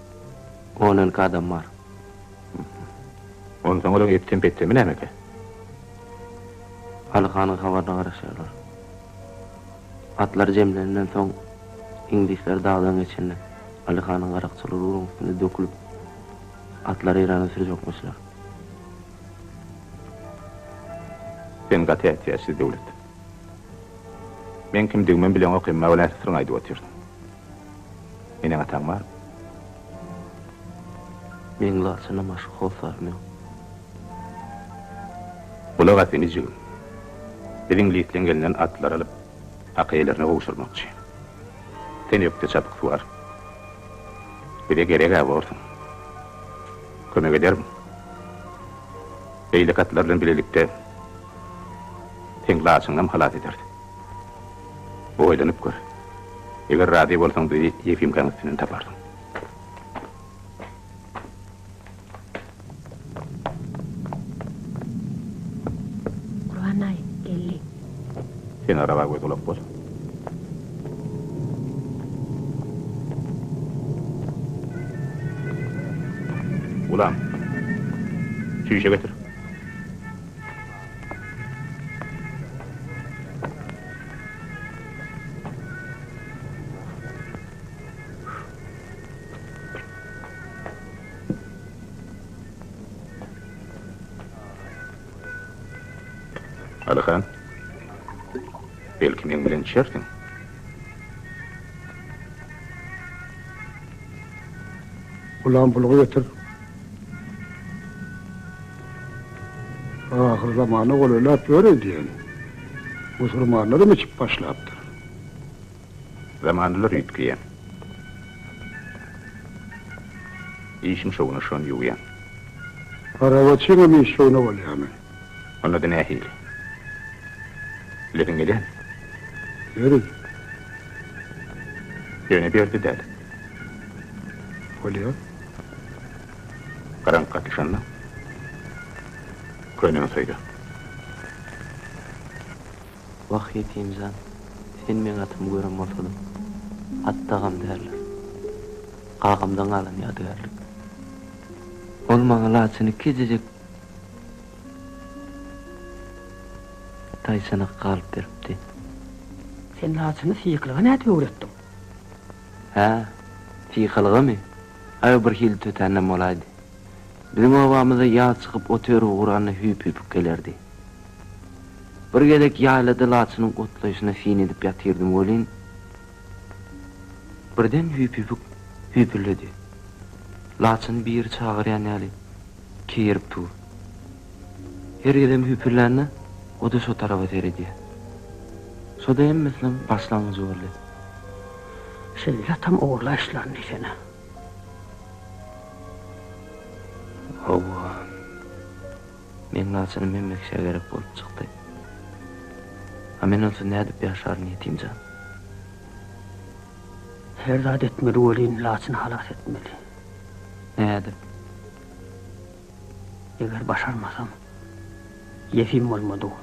On-onki adam bar. Onsoň olaň etsem-petsemi nämekä? Aly hanyň habaryna garaşýarlar. Atlar jemlenenden soň, iňlisler dagdan geçende, Aly hanyň garakçylary ugruň üstünde dökülip, atlary Eýrana sürjekmişler. Sen gaty ätiýaçsyz Döwlet. Meň kimdigimem bileňok, emma welin syryňy aýdyp otyrsyň. Eneň-ataň barmy? Meň laçyndan başga hossarym ýok. Gulak as inijigim. Biz iňlisleň elinden atlary alyp, hak eýelerine gowşurmakçy. Sen ökde çapyksuwar. Bize gereg-ä borsuň. Kömek edermiň? Beýleki atlar bilen bilelikde seň laçyňam halas ederis. Oýlanyp gör. Eger razy bolsaň bizi Ýefimkaň üstünden taparsyň. Gurban daýy, geldi. Sen araba göz-gulak bol. Gulam, çüýşe getir. Alyhan, belki meň bilen içersiň? Gulam bulgy getir. Ahyrzamana golaýlap ýör öýdýän. Musurmanlaram içip başlapdyr. Zamanalar üýtgeýär. Işiň şowuna şony ýuwýaň. Arabaçyňam iş şowuna bolýamy? Onda-da nähili? Bilesiň gelýärmi? Ýeri. Ýöne bu ýerde däl. Bolýar. Garaňky gatyşanda Köne Nusaýda. Wah, ýetim jan, sen meň atymy gören bolsadyň. At dagam däldir. Kakamdan galan ýadygärlik. Ol maňa laçyny kiçijik taýçanak galyp beripdi. Sen laçyny syýyklyga nädip öwretdiň? Hä, syýkylygamy? Aý, o birhili tötänden bolaýdy. Biziň obamyza ýaz çykyp ot örügi guranda hüýp-hüýpük gelerdi. Bir gezek ýaýlada laçynyň otlaýşyna syn edip ýatyrdym welin, birden hüýp-hüýpük hüýpülledi. Laçyny biri çagyrýan ýaly keýerip dur. Her gezem hüýpüllände. O-da şo taraba seredýär. Şo-da hemmesiniň başlangyjy boldy. Şeýle atam ogurlaýyşlaryny diýsene. Hawa. Meň laçynym hemme kişä gerek bolup çykdy. A men onsuz nädip ýaşaryn, ýetim jan? Her zat etmeli welin, laçyny halas etmeli. Nädip? Eger başarmasam, ýetim bolmadygym.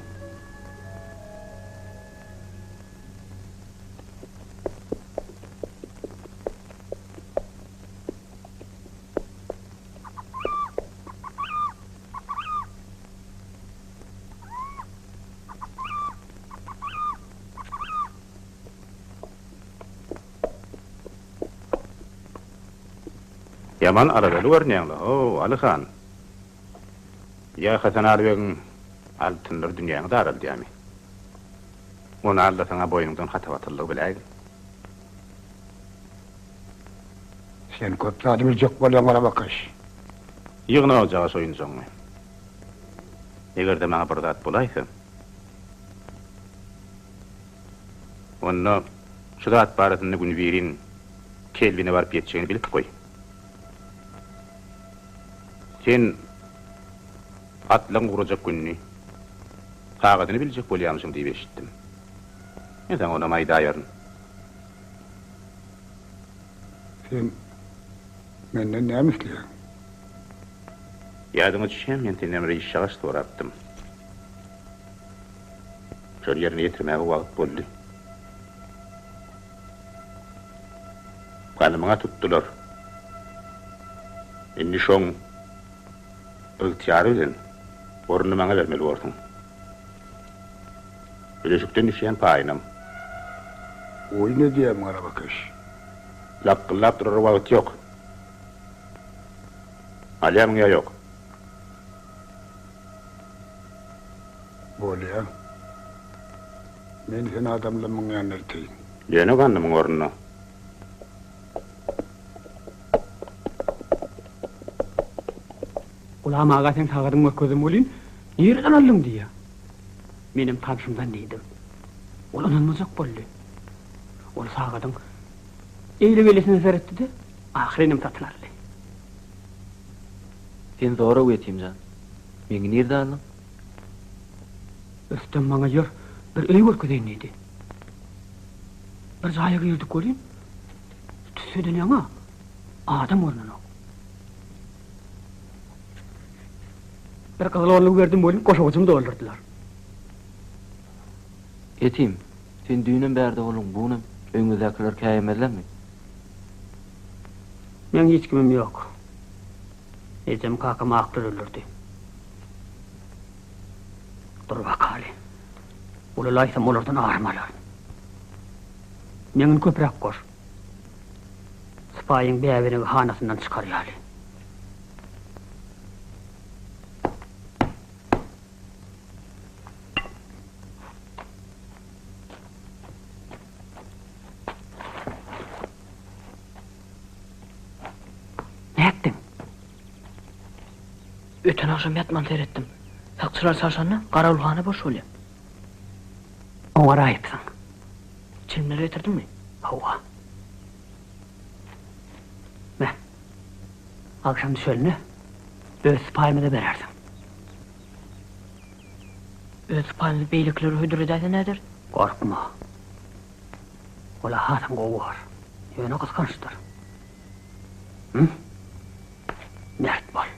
Ýaman aladaly görünýäň-le, how, Aly han. Ýa Hasan Aly begiň altynlary dünýäňi daraldýamy? Ony aldasaň-a boýnuňdan hata-batyllygy biläýgin. Sen köp zady biljek bolýaň Garabakyş. Ýygna ojaga soýunjagyňy. Eger-de maňa bir zat bolaýsa, onda şu zat barasynda günübirin Kelwine baryp ýetjegini bilip goý. Sen atlaň ugrajak gününi, sagadyny biljek bolýamyşyň diýip eşitdim. Men saňa onam aýdaýaryn. Sen menden näme isleýäň? Ýadyňa düşýärmi, men senden bir işjagaş sorapdym. Şony ýerine ýetirmäge wagt boldy. Ganymyňa tutdular. Indi şoň ygtyýary bilen ornuny maňa bermeli borsuň. Öleşikden düşýän paýynam. Oýun edýämi Garabakyş? Lakgyllap durara wagt ýok. Alýamyň ýa ýok? Bolýa. Men seni adamlamyň ýanyna elteýin. Ýöne gandymyň ornuna. Gulam aga seň sagadyňy görkezdim welin, nireden aldyň diýýär. Menem tanşymdan diýdim. Ol ynanmajak boldy. Ol sagadyň eýle-beýlesine seretdi-de, ahyrynam satyn aldy. Sen zora ýetim jan. Meňi nirde aldyň? Rüstem maňa ýör, bir öý görkezeýin diýdi. Bir jaýa girdik welin, tüsseden ýaňa adam görnenok. Bir gyzyl onluk berdim welin, goşawujymy doldurdylar. Ýetim, sen düýnem bärde bolduň, bu günem öýüňizdäkiler käýemezlermi? Meň hiç kimim ýok. Ejem kakamy aklar öldürdi. Dur bakaly. Ulalaýsam olardan arym alaryn. Meňini köpräk goş. Sypaýyň bäbenegi hanasyndan çykar ýaly. Nätdiň? Öten agşam ýatman seretdim. Sakçylar çalşanda garawulhana boş bolýar. Oňaraýypsyň. Çilimleri getirdiňmi? Hawa. Me. Agşam düşelini öz sypaýymyza berersiň. Öz sypaýymyzy beýlekilere hödür edäýse näder? Gorkma. Ol-a hasam gowy bor. Ýöne gysgançdyr. Hüm? Mert bol.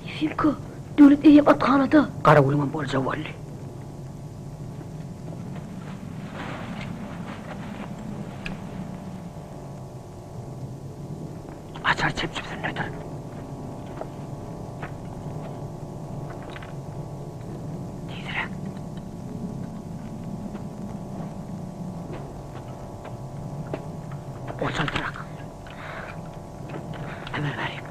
Ýefimka, Döwlet eýýäm athanada. Garawulyňam boljagy boldy. Açar çep jübsündedir. Tizräk. Ol çaltrak. Hemen bärik.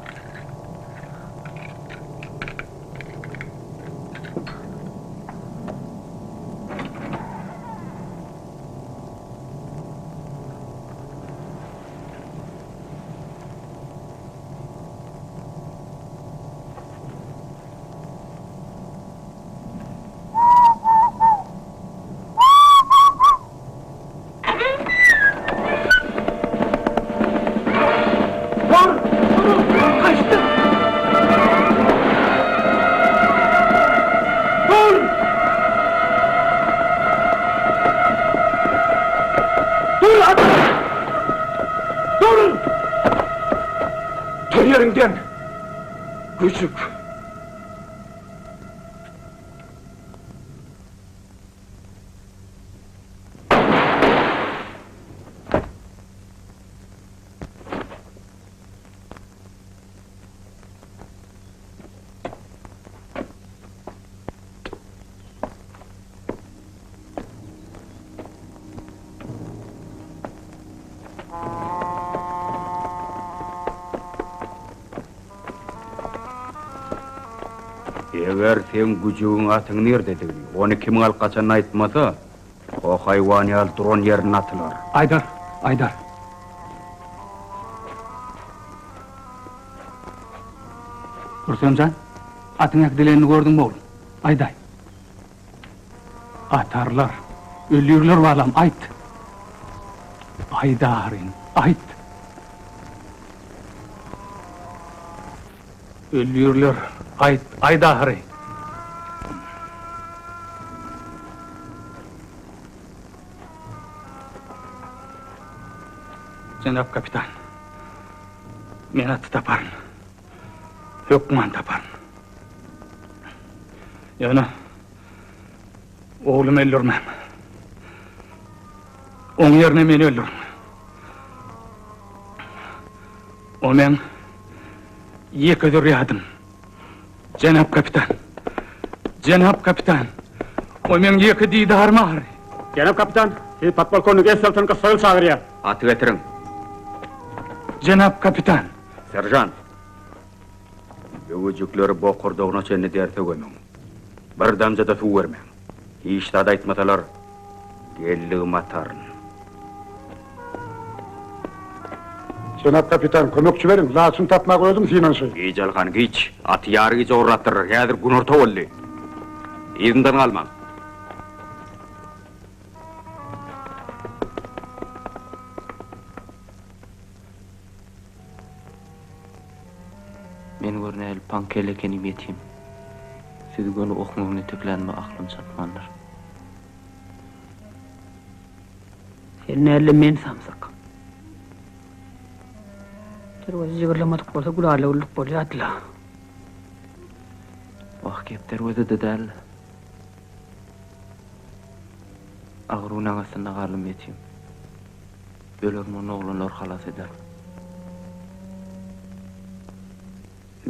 Dur! Dur! Gaçdy! Dur! Dur at! Dur! Tur ýeriňden! Güjük! Eger seň güjügiň atyň nirdedigini, ony kimiň alyp gaçanyny aýtmasa, o haýwan ýaly duran ýerinde atylar. Aýdar, aýdar. Rüstem jan, atyň äkidilenini gördüňmi, oglum? Aýdaý. Atarlar. Öldürler balam, aýt. Aýt ahyryn, aýt. Öldürler, aýt, aýt ahyry. Jenap kapitan, men aty taparyn. Hökman taparyn. Ýöne oglumy öldürmäň. Oň ýerine meni öldüriň. O meň ýeke zürýadym. Jenap kapitan! Jenap kapitan! O meň ýeke didarym ahyry. Jenap kapitan, sizi podpolkownik Esselton gyssagly çagyrýar. Aty getiriň. Jenap kapitan! Seržant! Böwejikleri bokurdagyna çenli derse gömüň. Bir damja-da suw bermäň. Hiç zat aýtmasalar, Geldigimi ataryn. Jenap kapitan, kömekçi beriň, laçyn tapmaga özüm synanyşaýyn. Giç, Alyhan, giç. Aty ýary gije ogurlapdyrlar. Häzir günorta boldy. Yzyndan galmaň. Men gör nähili paňkelle ekenim ýetim. Sizi göni okuň öňüne teklänime aklym çatmandyr. Sen nälle men samsyk. Derweze jygyrlamadyk bolsa gülala-güllük bolýardy-la. Wah, gep derwezede däl. Agyr günaň astynda galdym ýetim. Ölerin ony oglanlar halas eder.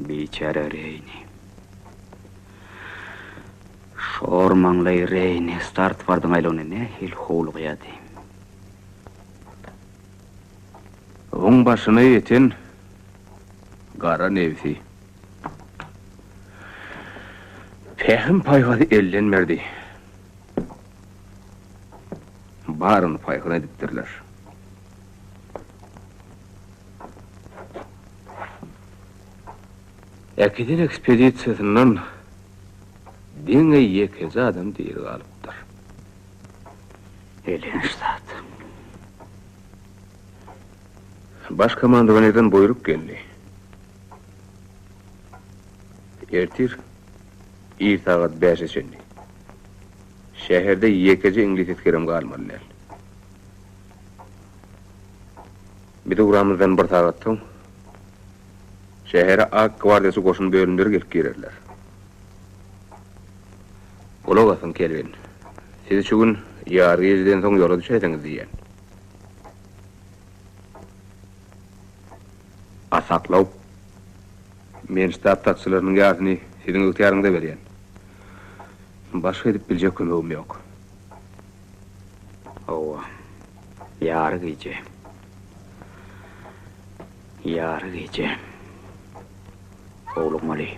Biçäre Reýni. Hor maňlaý Reýni Startwardyň aýlawyna nähili howlugýardy. Oň başyna ýeten gara nebsi. Pähim-paýhasy elden berdi. Baryny paýhyn edipdirler. Äkiden ekspedisiýasyndan diňe ýekeje adam diri galypdyr. Elhenç zat. Baş komandowaniýadan buýruk geldi. Ertir ir sagat bäşe çenli şäherde ýekeje iňlis esgerem galmaly däl. Biz ugramyzdan bir sagat soň şähere ak gwardiýaçy goşun bölümleri gelip girerler. Gulak asyň, Kelwin. Siz şu gün ýary gijeden soň ýola düşäýseňiz diýýän. A saklaw? Men ştab sakçylarynyň ýarysyny siziň ygtyýaryňyza berýän. Başga edip biljek kömegim ýok. Hawa, ýary gije. Ýary gije. Howlukmaly.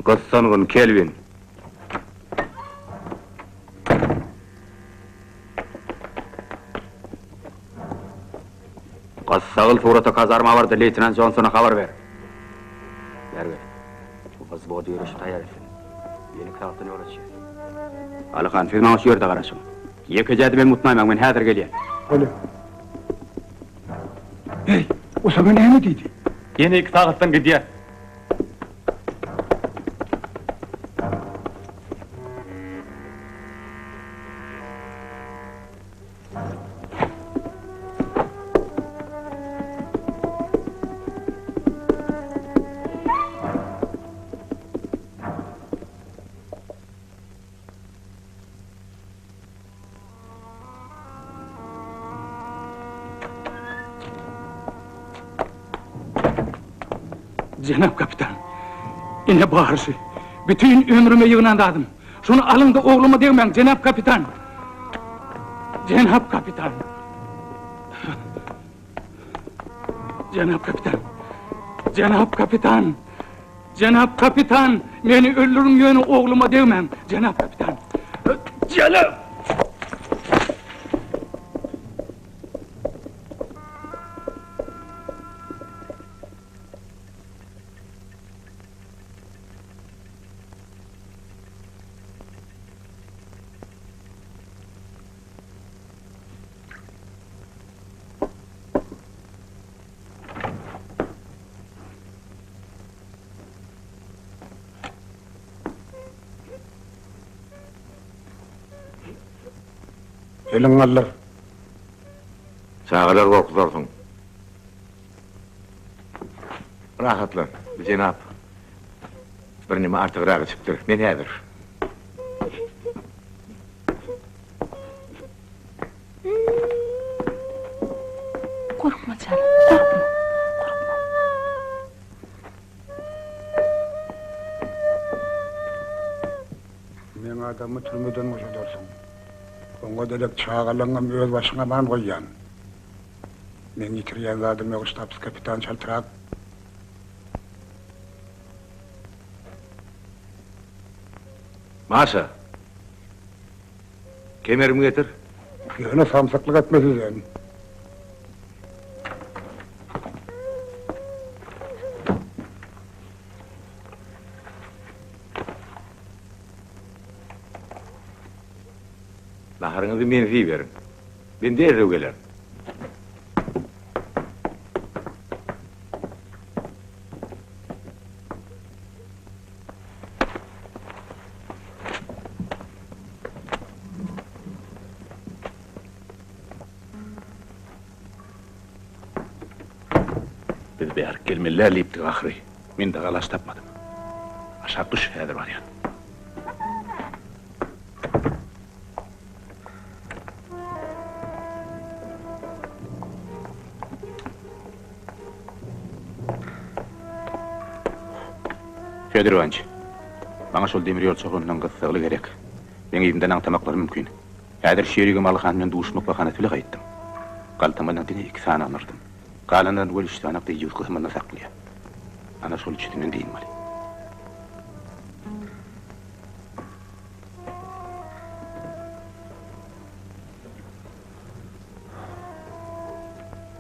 Gyssangyn, Kelwin! Gyssagyl surata kazarma bar-da, leýtenant Jonsona habar ber. Bäri gel. Wzwod ýörişi taýýar etsin. Ýene sagatdan ýola düşýäs. Alyhan, siz maňa şu ýerde garaşyň. Ýekeje ädimem mutnaýmaň, men häzir gelýän. Bolýa. Heý, o saňa näme diýdi? Ýene iki sagatdan gidýäs. Jenap kapitan, ine barysy. Bütin ömrüme ýygnan zadym. Şuny alyň-da ogluma degmäň, jenap kapitan! Jenap kapitan! Jenap kapitan! Jenap kapitan! Jenap kapitan! Meni öldüriň, ýöne ogluma degmäň, jenap kapitan! Jenap! Eliňi galdyr. Çagalar gorkuzarsyň. Rahatlan, jenap. Birneme artygrak içipdir. Men häzir. Gorkma janym, gorkma, gorkma. Meň adamymy türmeden boşadarsyň. Oňa derek çagalaňňam öz başyňa aman goýýan. Meň ýitirýän zadym ýok, ştabs-kapitan çaltrak. Maşa! Kemerimi getir. Ýöne samsyklyk etme sizem. Naharyňyzy men iýiberin. Men derrew gelerin. Biz bärik gelmeli däl diýipdik ahyry. Men dagy alaç tapmadym. Aşak düş, häzir barýan. Fedor Iwanyç. Maňa şol demir ýol çopanyndan gyssagly gerek. Meň yzymdan aňtamaklary mümkin. Häzir şu ýerigem Alyhan bilen duşmak bahanasy bile gaýtdym. Galtamandan diňe iki sany aldyrdym. Galanlaryny weli üç sanak deýýus gysymynda saklaýar. Ana şol üçüsinden dynmaly.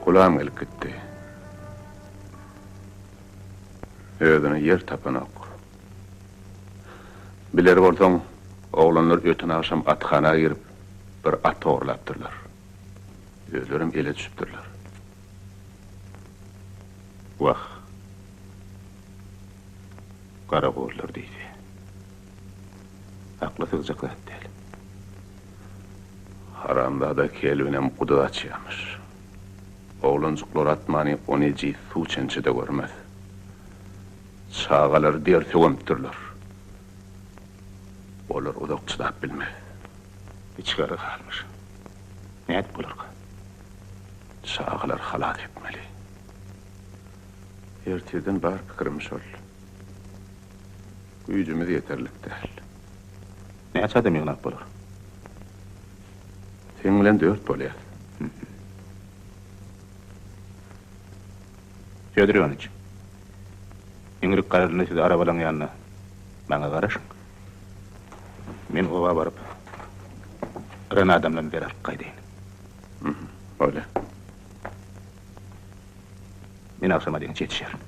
Gulam gelip gitdi. Özüne ýer tapanok. Biler bolsaň, oglanlar öten agşam athana girip, bir at ogurlapdyrlar. Özlerem ele düşüpdirler. Wah! Garagollar diýse. Akla sygjak zat däl. Haramzada Kelwinem guduz açýamyş. Oglanjyklar atmany ony ejiz suw çemçe-de görmez. Çagalary derse gömüpdirler. Olar uzak çydap bilmez. Içgara galmyş. Nädip bolarka? Çagalary halas etmeli. Ertirden bar pikirim şol. Güýjümiz ýeterlik däl. Näçe adam ýygnap bolar? Seň bilen dört bolýas. Fýodor Iwanyç, iňrik garalanda siz arabalaň ýanynda maňa garaşyň. Men oba baryp, yran adamlaryny beri alyp gaýdaýyn. Bolýa. Men agşama deňiç ýetişerin.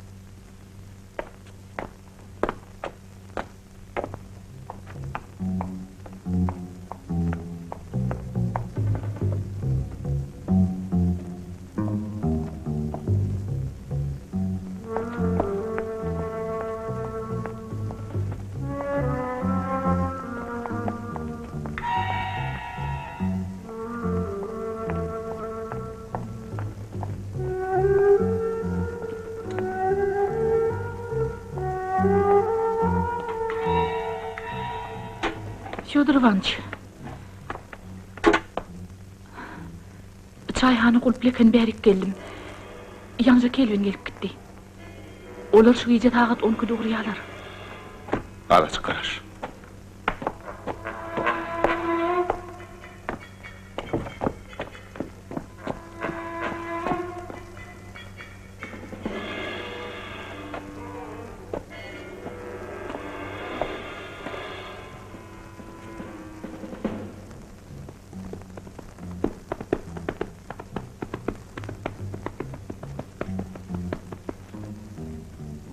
Fýodor Iwanyç. Çaýhana gulply eken bärik geldim. Ýaňja Kelwin gelip gitdi. Olar şu gije sagat on ikide ugraýarlar. Azajyk garaş.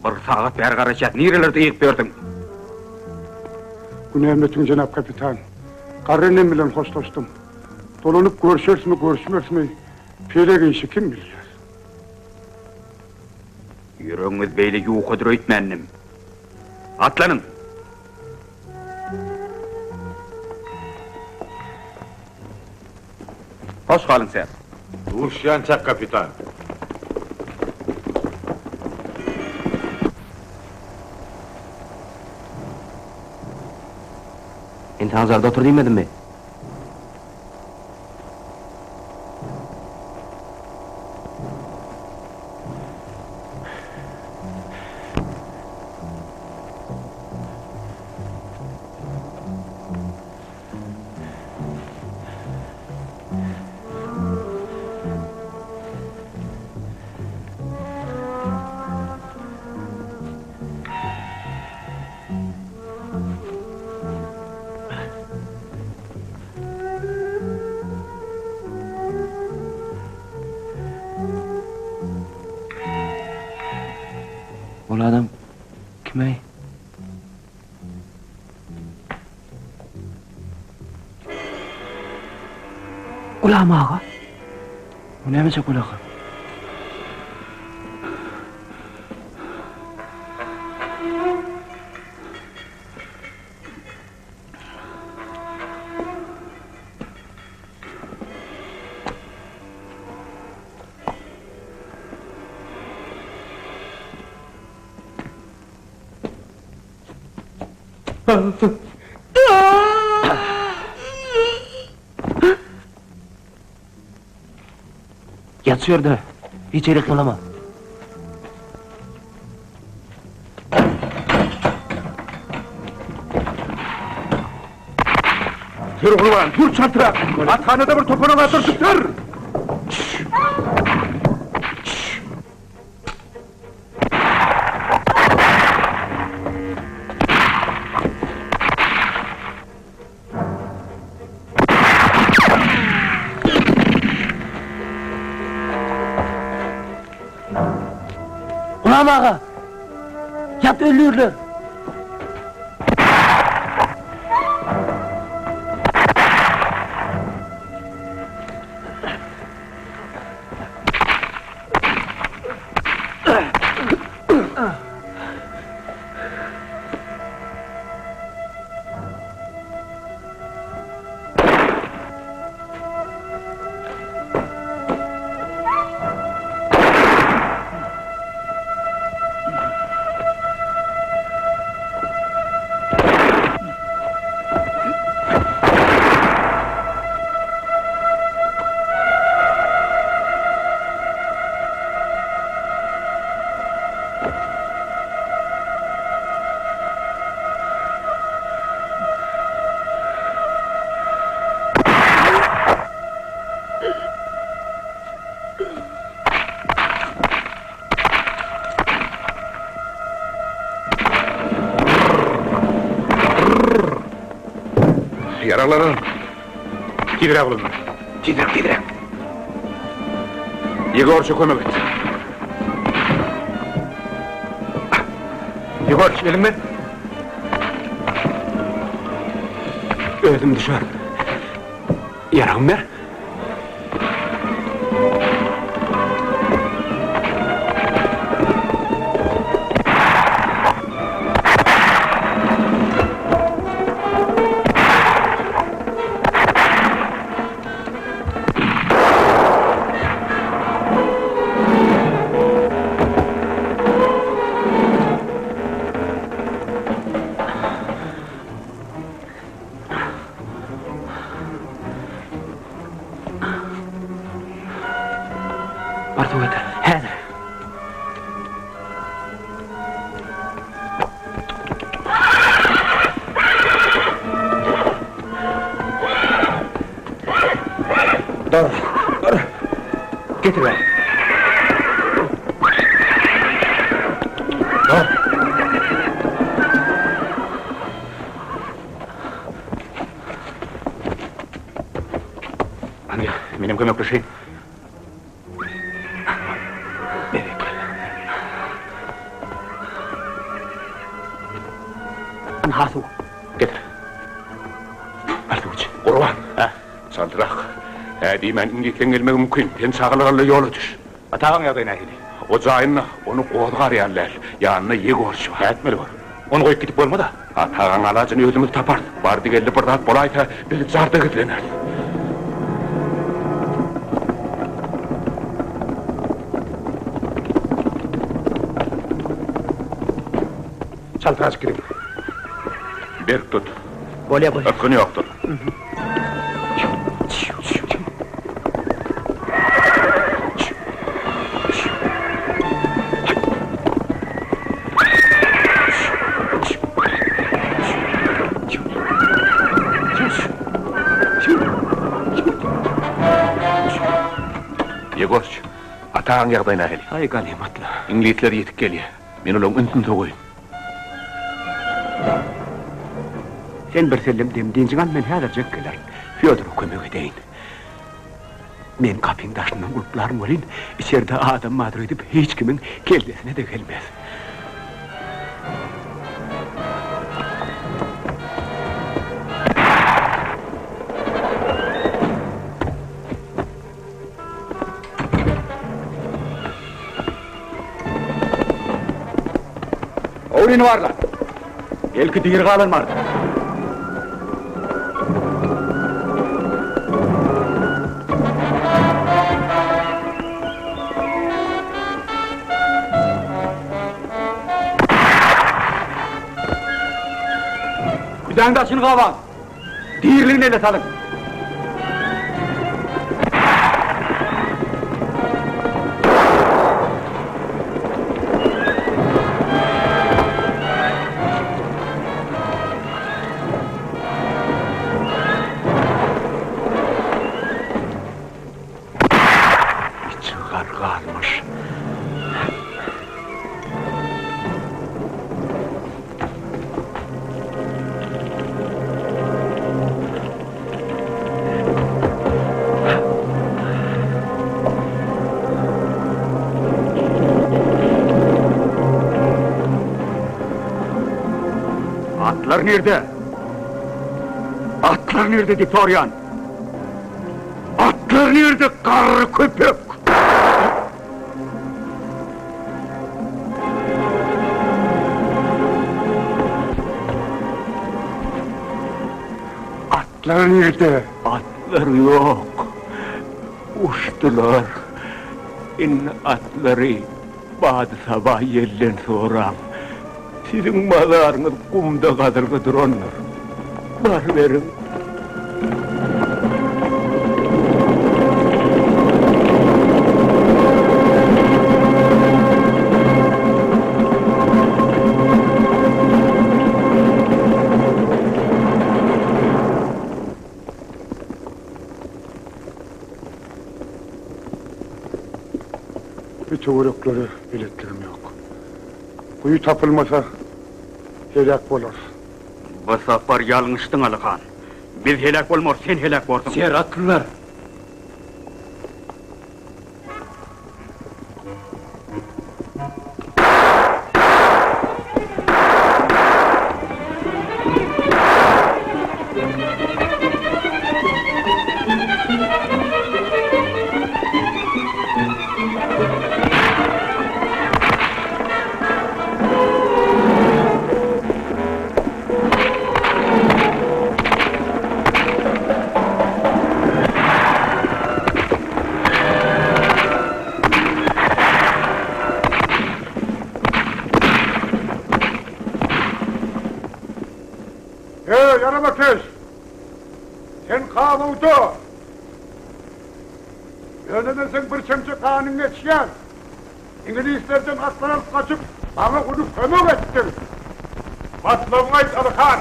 Bir sagat bäri garaşýas, nirelerde ýygyp ýörsüň? Günämi ötüň, jenap kapitan. Garry enem bilen hoşlaşdym. Dolanyp görşerismi, görüşmerismi, pelek işi kim bilýär. Ýüregiňiz beýle ýukadyr öýtmändim. Atlanyň! Hoş galyň, ser. Duşýançak, kapitan. Men saňa zalda otur diýmedimmi? Ol adam kim-äý? Gulam aga. Bu nämeçe gulaka? Ýat şu ýerde. Hiç ýere gymyldama. Sür Gurban, sür çaltrak! Athanada bir topalaň atdyryşypdyr! Gulam aga! Ýat öldürler! Ýaraglaryň! Tizräk ulanma! Tizräk, tizräk! Ýegorça kömek et! Ýegorç, eliňi ber! Özüm düşerin. Ýaragymy ber! Bar suw getir. Häzir. Dur, dur. Getir ber. Dur. Hany gel, menem kömekleşeýin. Berekella. Ynha suw. Getir. Bar suw iç. Gurban. Hä? Çaltrak. Hä diýmän iňlisleň gelmegi mümkin. Sen çagalar al-da ýola düş. Atagaň ýagdaýy nähili? O jaýynda ony gozgar ýaly däl. Ýanynda Ýegorç bar. Nätmeli bor? Ony goýup gidip bolmaz-a. Atagaň alajyny özümiz taparys. Bardy-geldi bir zat bolaýsa, biz jarda gizleneris. Çaltyrajyk gidiň. Berk tut. Bolýa, bolýa. Ysgyn ýokdur. Ýegorç, ataň ýagdaýy nähili? Aý, ganymatla. Iňlisler ýetip gelýär. Men olaryň ünsüni sowaýyn. Sen birsellem dem-dynjyňy al, men häzirjek gelerin. Fýodora kömek edeýin. Men gapyň daşyndan gulplaryn welin, içerde adam bardyr öýdüp hiç kimiň kellesine-de gelmez. Howlyny barla. Belki diri galan bardyr. Küdäň daşyny gabaň. Diriligini ele salyň. Atlar nirde? Atlar nirde diýip soraýan. Atlar nirde, garry köpek? Atlar nirde? Atlar ýok. Uçdular. Indi atlary bady-saba ýelden soraň. Siziň mazaryňyz gumda gazylgy durandyr. Baryberiň. Bu töwereklere beletligim ýok. Guýy tapylmasa, heläk bolarys. Bu sapar ýalňyşdyň, Alyhan. Biz heläk bolmarys, sen heläk borsuň. Ser atlylar! Eý, arabakeş! Sen gabawda! Ýöne men seň bir çemçe ganyňy geçýän. Iňlislerden atlar alyp gaçyp, maňa uly kömek etdiň. Matlabyňy aýt, Alyhan!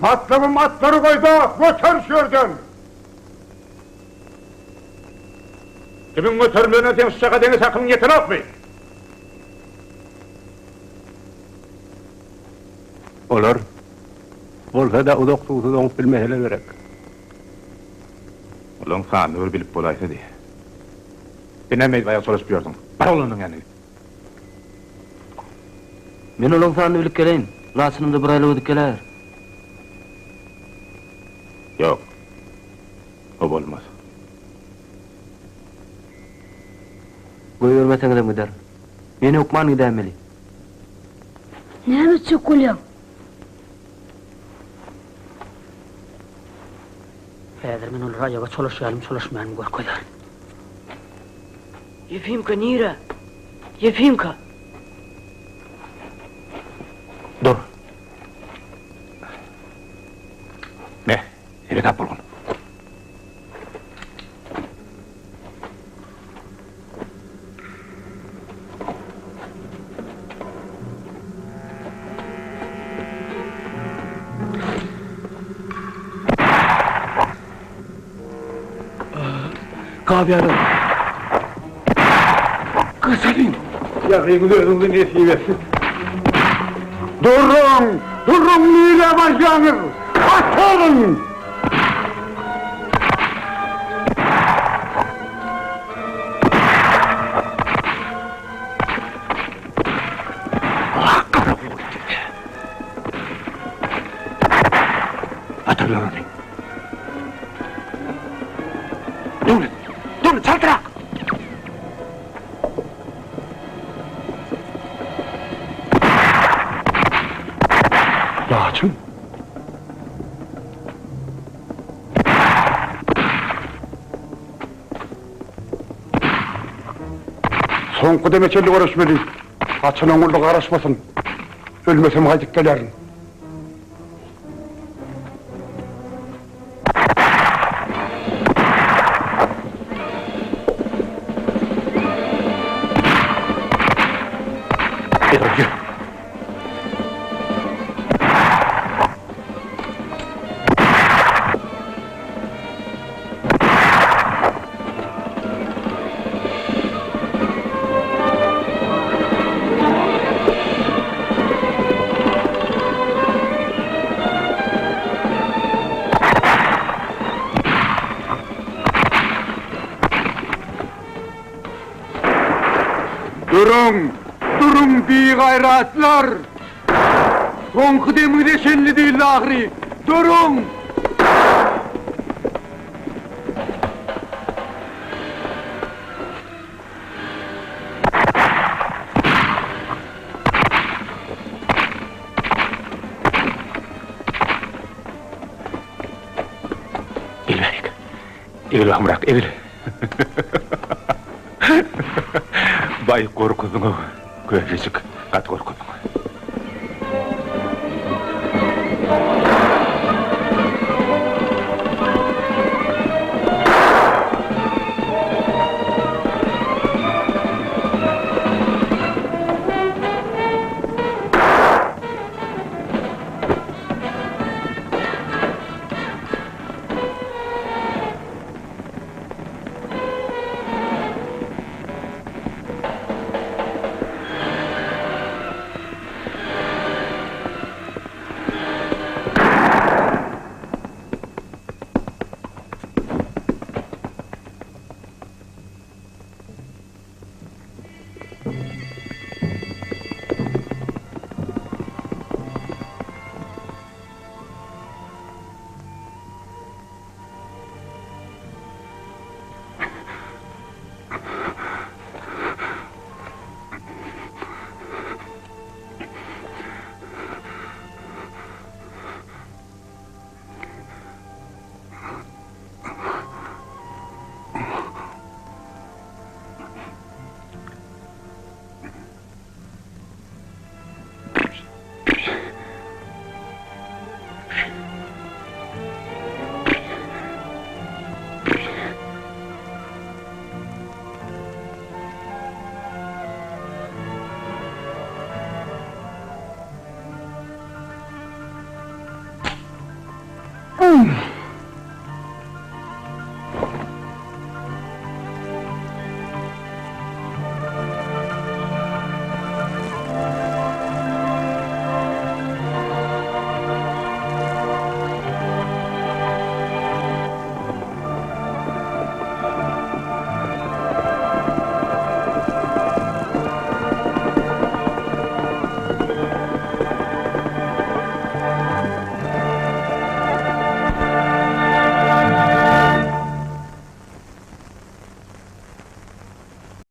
Matlabym atlary goý-da, göter şu ýerden! Kimiň göterilenine seň şu çaka deňiç akylyň ýetenokmy? Olar bolsa-da uzak suwsuz oňup bilmeseler gerek. Olaň sanyny bir bilip bolaýsady. Sen näme edip aýak çolaşyp ýörsüň? Bar oglanyň ýanyna git. Men olaň sanyny bilip geleýin. Laçynym-da bir aýlaw edip geläýer. Ýok. O bolmaz. Goýbermeseňizem giderin. Men hökman gidäýmeli. Näme etjek bolýaň? Häzir men olara aýaga çolaşýanym çolaşmaýanym görkezerin. Ýefimka nire? Ýefimka! Dur. Me, seresap bolgun. Gabyýarlar. Gaçalyň. Ýagyňyz özüňize nesip etsin. Duruň! Duruň nirä barýaňyz? Ataryn! Atarlar ony. Döwlet! Döwlet, çaltrak! Laçyn! Soňky deme çenli göreşmeli. Haçan oňurda garaşmasyn. Ölmesem gaýdyp gelerin. Duruň! Duruň, bigaýratlar! Soňky demiňize çenli diýildi ahyry! Duruň! Egil bärik. Egil bahymrak, egil. Baý gorkuzdyň-ow, köpejik, gaty gorkuzdyň.